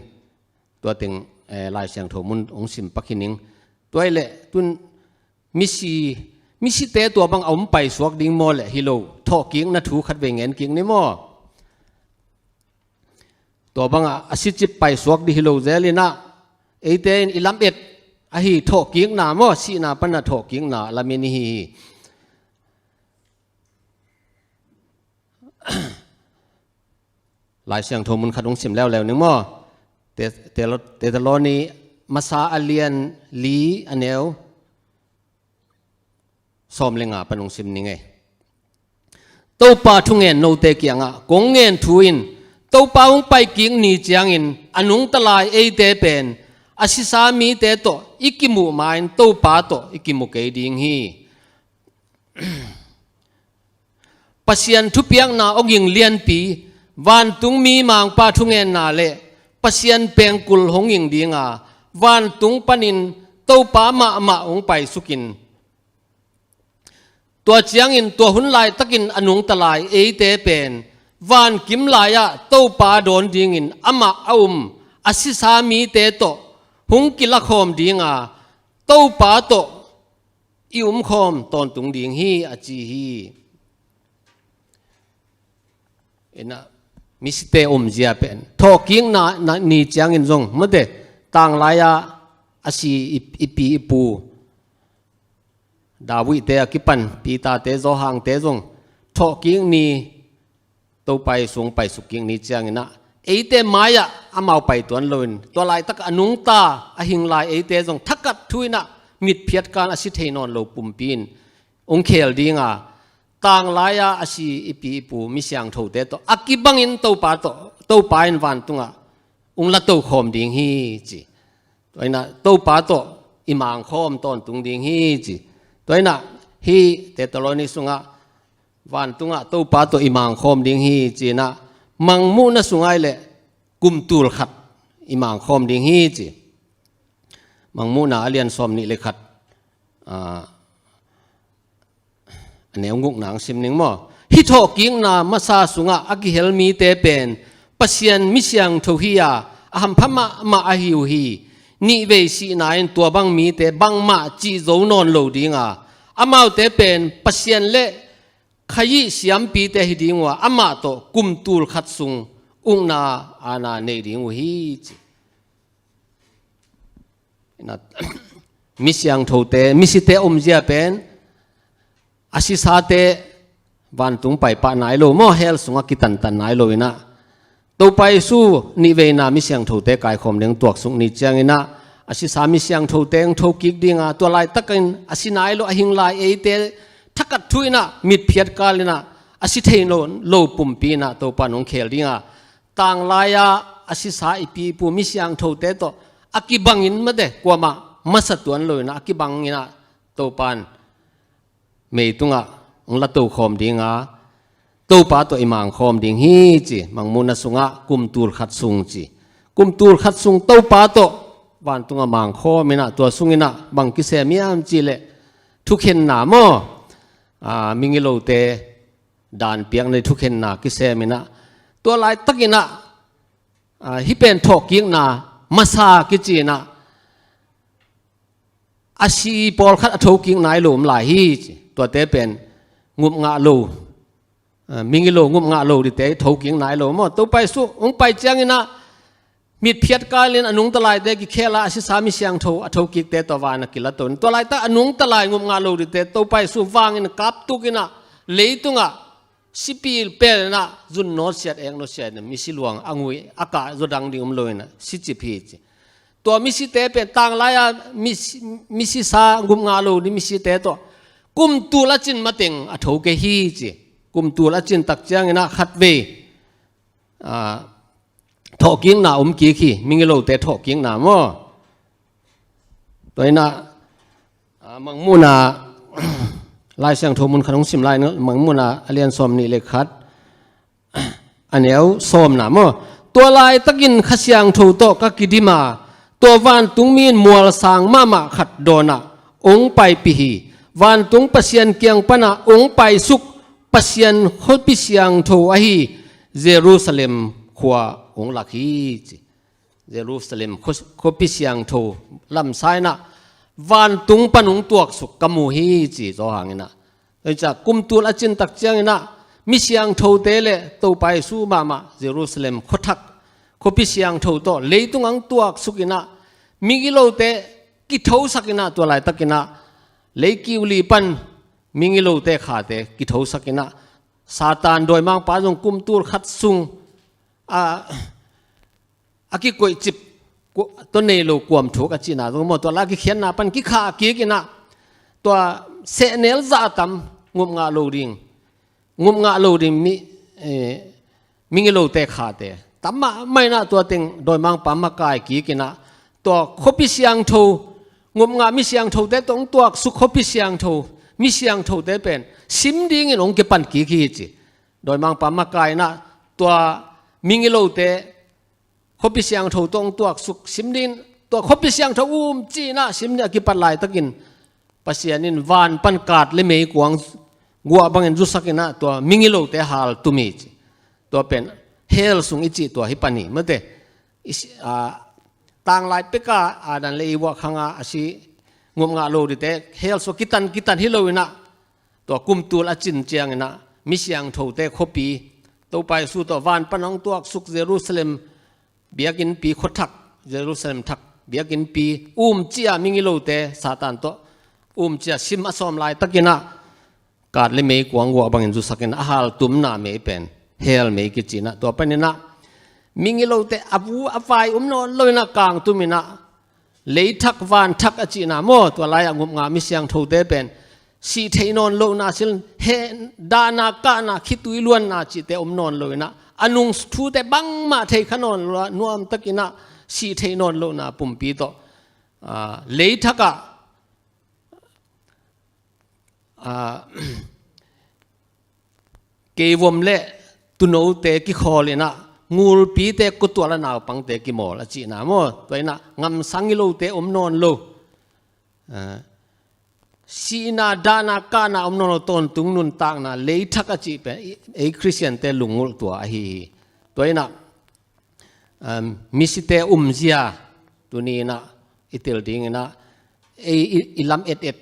tua teng, eh, Lai Siangtho mun hong sim pak hi ning. Tua hi leh tun misi, misite tua bang a om paisuak ding maw le hi lo, thawhkikna thu khat vei ngen kik ni maw? Tua bangah a sicip paisuak dih hi lo zel in ah, eite in i lam et ahi thawhkikna maw, sihna pana thawhkikna lam in i hi hi. Lai Siangtho mun khat hong sim leuleu ning maw? Te-, Te-, Thessaloni masa a lian li a neu sawm le nga pan hong sim ning ei. Topa thungen note kiangah kong ngen thu in, Topa hong paikik ni ciangin a nungta lai eite pen a sisa mite tawh i kimuh ma-in Topa tawh i kimu kei ding hi. Pasian thupiakna awging lianpi, vantung mi mangpa thungenna le Pasian pengkul hong ging ding a, vantung panin Topa mahmah hong paisukin, tua ciangin tua hun laitakin a nungta lai eite pen vankim lai-ah Topa dawn dingin amah a um a sisa mite tawh hong kilakhawm ding a, Topa tawh i umkhawm tawntung ding hi, a ci hi. Ina, misite omzia pen thawhkikna, na, ni ciangin zong mate, tanglai-a a si i, i pi i pu David te a kipan Peter te, Johan te zong thawhkik ni Topa i sung paisuk kik ni ciangin ah, eite mai-ah amau pai tuan loin, tua laitak a nungta a hing lai eite zong thakat thu in ah mitphiat kan a si thei nawn lo pumpi in hong khel ding a, tanglai-a a si i pi i pu mi siangthote tawh a kibangin Topa tawh, Topa in vantungah hong la tokhawm ding hi, ci. Tua in ah Topa tawh i mangkhawm tawntung ding hi, ci. Tua in ah hih Thessaloni sungah vantungah Topa tawh i mangkhawm ding hi, ci-in ah, Mangmuhna sungah i leh kum tul khat i mangkhawm ding hi, ci. Mangmuhna a lian sawm nih le khat, ah, a neu gukna ang sim ning maw. Hih thawhkikna masa sungah a kihel mite pen Pasian mi siangtho hi-a, a hampha mahmah ahi uh hi. Nihvei sihna in tua bang mite bangmah cih zo nawn lo dinga, amaute pen Pasian le Khrih siampite hi ding uh a, amah tawh kum tul khat sung ukna aana nei ding uh hi ci. Ina, mi siangthote, misite omzia pen a sisate vantung paipah nai lo maw, hell sungah kitantan nai lo ina, Topa Jesu nihveina mi siangthote kaikhawm ding tuaksuk ni ciangina, a sisa mi siangthote hong thokik dinga, tua laitakin a si nai lo, a hing lai eite thakhat thu ina, mitphiat kal ina, a si thei lo, lo pumpi ina Topa in hong khel dinga, tanglai-a a sisa i pi i pu mi siangthote tawh a kibangin mate, kuamah masa tuan lo ina a kibang ina Topa in meitungah hong la tokhawm dinga, Topa tawh i mangkhawm ding hi ci. Mangmuhna sungah kum tul khat sung ci. Kum tul khat sung Topa tawh vantungah mangkhawm ina, tua sung ina bang kisem hiam cih leh thukhenna maw, a, migilote daan piakna thukhenna kisem ina, tua laitak ina, a, hih pen thawhkikna masa kici ina, a si pawlkhat a thokik nai lo om lai hi ci. Tuate pen ngupngah lo, a, migilo ngupngah lo dite thokik nai lo maw. Topa Jesu hong pai ciangina mitphiat kalin a nungta laite kikhela a sisa mi siangtho a thokikte tawh vana kilato. Tua laitak a nungta lai ngupngah lo dite Topa Jesu vangin kaptuk ina leitungah sipil pelna zun nawtsiat, ek nawtsiat ina misi luang a ngui a kah zaw dang ding om lo ina sicip hi ci. Tua misite pen tanglai-a misi, misisa ngupngah lo ni misite tawh kum tul a cin mateng a tho kei hi ci. Kum tul a cin tak ciangina khatvei, a, thawhkikna om kik hi, migilote thawhkikna maw. Tua ina, a, Mangmuhna, Lai Siangtho mun khat hong sim lai ina, Mangmuhna a lian sawm nih le khat, a neu sawmna maw. Tua laitakin Kha Siangtho tawh ka kidima, tua vantungmi in mualsang mahmah khat dawnah hong paipih hi. Vantung Pasian kiang panah hong paisuk Pasian khuapi siangtho ahi Jerusalem khua hong lak hi ci. Jerusalem khua-, khuapi siangtho lamsai ina vantung pan hong tuaksuk ka mu hi ci. Zawhang ina, tua hi ciah kum tul a cin tak ciangina mi siangthote le Topa Jesu mahmah Jerusalem khuathak, khuapi siangtho tawh leitung hong tuaksuk ina migilote kithosak ina, tua laitak ina leikiu li pan migilote khate kithosak ina, Satan dawimangpa zong kum tul khat sung, a, a kikoihcip, ku-, tua nei lo kuam thuk a cihna zong maw, tua la kikhiatna pan kikhah kik ina, tua sehnel zah tam ngupngah lo ding, ngupngah lo ding mi, eh, migilote khate tam mahmah ina tua teng dawimangpa makai kik ina, tua khuapi siangtho, ngupngah mi siangthote tawh hong tuaksuk khuapi siangtho, mi siangthote pen sim dingin hong kipan kik hi ci. Dawimangpa makai ina tua migilote khuapi siangtho tawh hong tuaksuk sim dingin, tua khuapi siangtho umci ina sim ding a kipat laitakin Pasian in van pan kat le meikuang guah bangin zusak ina tua migilote haltum hi ci. Tua pen hell sung i cih tua hi pan hi mate. I si-, a, tanglai peka Adam le Eva khanga a si ngupngah lo dite hell sung kitan, kitan hi lo ina, tua kum tul a cin ciangina mi siangthote khuapi, Topa Jesu tawh van pan hong tuaksuk Jerusalem biakinnpi khuathak, Jerusalem thak biakinnpi umci-a migilote Satan tawh umci-a sim a sawm laitak ina kat le meikuang guah bangin zusak ina a haltumna mei pen hell mei kici ina, tua pan ina migilote a vu a vai um nawn lo ina kangtum ina, leithak vanthak a cihna maw, tua lai-ah ngupngah mi siangthote pen sih theih nawn lohna cil, he, dahna kahna khitui luanna cihte om nawn lo ina, a nung thute bangmah thei kha nawn lo a, nuamtak ina sih theih nawn lohna pumpi tawh, a, leithakah, a, keivom le tuunote kikhawl ina, ngulpite kutual a naupangte kimawl a cihna maw, tua ina ngamsang i lote om nawn lo. A, sihna, dahna, kahna om nawn lo tawntung nuntakna, leithak a cih pen ei Khristiante lungngulh tua ahi hi. Tua inah, um, misite umzia tuni inah i tel ding inah ei i, i lam et et,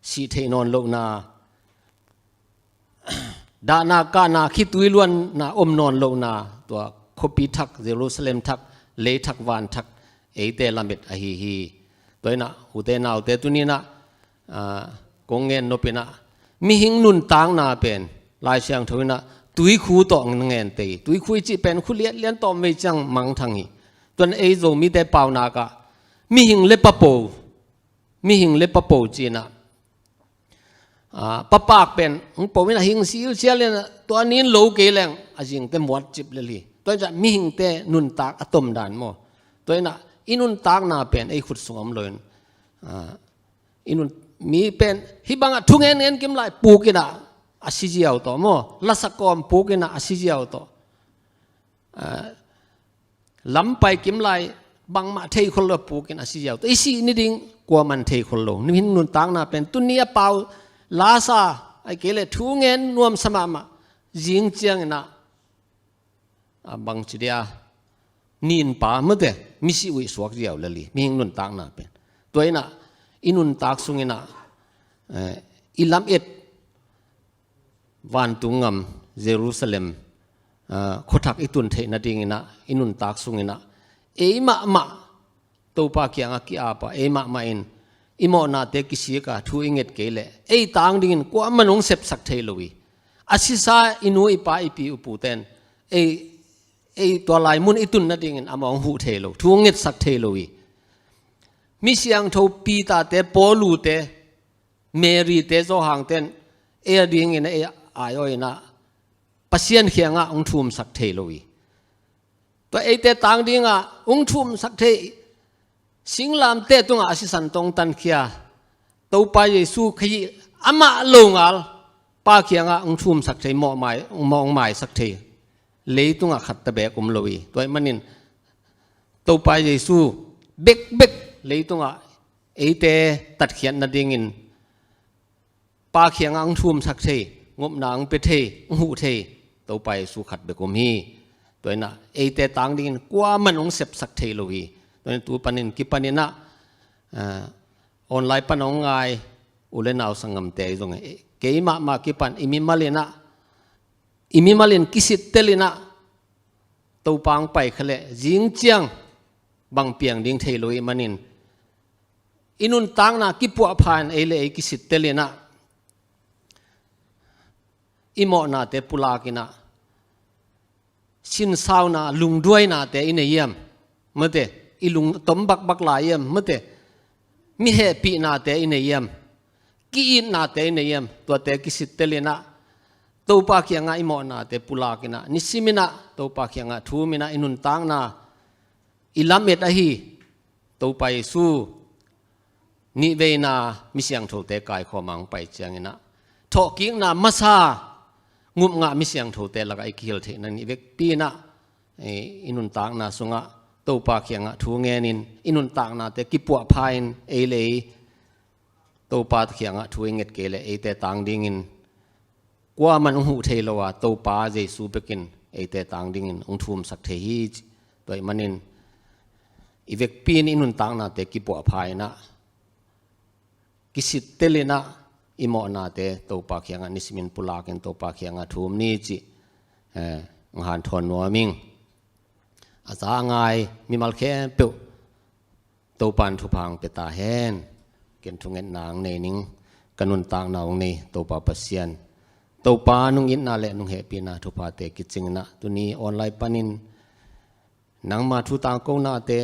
sih theih nawn lohna, dahna, kahna, khitui luanna om nawn lohna, tua khuapi thak, Jerusalem thak, leithak, vanthak, eite lamet ahi hi. Tua inah ute naute tuni inah, ah, kong ngen nop inah, mihing nuntakna pen Lai Siangtho inah tuikhu tawh ngen te hi. Tuikhu i cih pen khu liatlian tawm vei ciang mangthang hi. Tua inah ei Zomite paunak ah mihing le papo, mihing le papo ci inah, ah, papak pen hong po inah hing silsial inah tua ni in lo kei leng a zingte muat cip lel hi. Tua inah mihingte nuntak a tom dan maw. Tua inah i nuntakna pen ei khut sung om lo in, ah, i nun, mi pen hih bangah thu ngen ngen kim lai puk inah a si ziau tawh maw. Lasak kawm puk inah a si ziau tawh. Ah, lam pai kim lai bangmah thei khol lo puk in a si ziau tawh. I sih ni ding kuaman thei khol lo. Mihing nuntakna pen tuni a pau lasa, ahih kei leh thu ngen nuamsa mahmah, zing ciang inah, ah, bangci dia, nin pa mate, misi uih suak ziau lel hi, mihing nuntakna pen. Tua inah i nuntak sung inah, eh, i lam et, vantung gam Jerusalem, ah, khuathak i tun theih nading inah i nuntak sung inah ei mahmah Topa kiangah ki-ap a, ei mahmah in i mawhnate kisik a thu i nget kei leh ei tang dingin kuaman hong sepsak thei lo hi. A sisa i nu i pa i pi i pute in ei, ei tua lai mun i tun nadingin amah hong huh thei lo, thu hong ngetsak thei lo hi. Mi siangtho Peter-te, Paulu-te, Mary-te, Johan-te in ei a dingin ei aiawh inah Pasian kiangah hong thumsak thei lo hi. Tua eite tang dingah hong thumsak thei, singlamteh tungah a sisan tawh hong tankhia Topa Jesu Khazih amah longal Pa kiangah hong thumsak thei, mawhmai, mawh hong maisak thei leitungah khatta beek om lo hi. Tua ahih manin Topa Jesu bekbek leitungah eite tatkhiat nadingin Pa kiangah hong thumsak thei, ngopna hong pia thei, hong huh thei Topa Jesu khat bek om hi. Tua inah eite tang dingin kuaman hong sepsak thei lo hi. Tua inah tu panin kipan inah, ah, online pan hong ngai u le nau sanggamte ahi zongin, eh, kei mahmah kipan i mimal inah, i mimal in kisittel inah Topa hong pai kha leh zing ciang bang piang ding thei lo ahih manin i nuntakna kipuahpha in ei le ei kisittel inah i mawhnate pulak inah sinsauna, lungduainate i nei hiam? Mate, i lungtom bakbak lai hiam? Mate, mi hehpihnate i nei hiam? Ki-itnate i nei hiam? Tuate kisittel inah Topa kiangah i mawhnate pulak inah nisim inah Topa kiangah thum inah i nuntakna i lamet ahi Topa Jesu nihveina mi siangthote kaikhawm a hong pai ciang inah thawhkikna masa ngupngah mi siangthote lakah i kihel theih nading i vekpi inah, eh, i nuntakna sungah Topa kiangah thu ngenin i nuntaknate kipuahpha in ei le ei Topa kiangah thu i nget kei leh eite tang dingin kuaman hong huh thei lo a, Topa Jesu bekin eite tang dingin hong thumsak thei hi. Tua ahih manin i vekpi in i nuntaknate kipuahpha inah kisittel inah i mawhnate Topa kiangah nisimin pulakin Topa kiangah thum ni cih, eh, hong hanthawn nuam ing. A za a ngai mimal khempeuh Topa in thupha hong pia ta hen. Ken thungetna hong nei ning, ka nuntakna hong nei Topa Pasian, Topa nung itna le nung hehpihna thuphate kicing inah tuni online panin nangma thu tangkonate,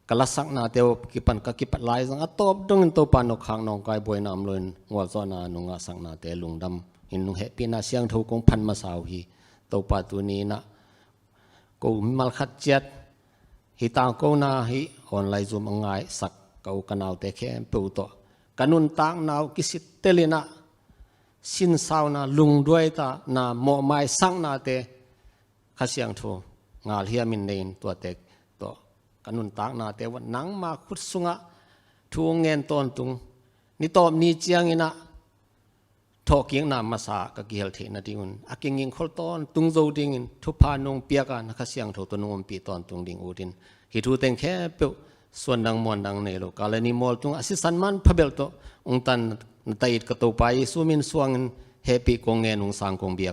ka lasaknate uh kipan ka kipat lai zong a tawp dongin Topa nokkhak nawngkai buaina om loin ngualzawhna nung ngahsaknate lungdam in nung hehpihna siangtho kong phan masa uh hi. Topa tuni inah ko mimal khat ciat hih tangkona hih online Zoom a ngaisak ka u ka naute khempeuh tawh ka nuntakna uh kisittel inah sinsauna, lungduaina, mawhmaisaknate Kha Siangtho ngalhiam in nei in tuate tawh ka nuntaknate uh nangma khut sungah thu ngen tawntung ni tawp ni ciangin ah thawhkikna masa ka kihel theih nadingun a kingingkhol tawntung zo dingin thupha nong piak a, na Kha Siangtho tawh nong ompih tawntung ding utin, hih thu teng khempeuh suandang muandang nei lo, ka le ni mawl tung a sisan man phabelh tawh ong tan na ta it ka Topa Jesu min suangin hehpih kong ngen ung, sang kong biak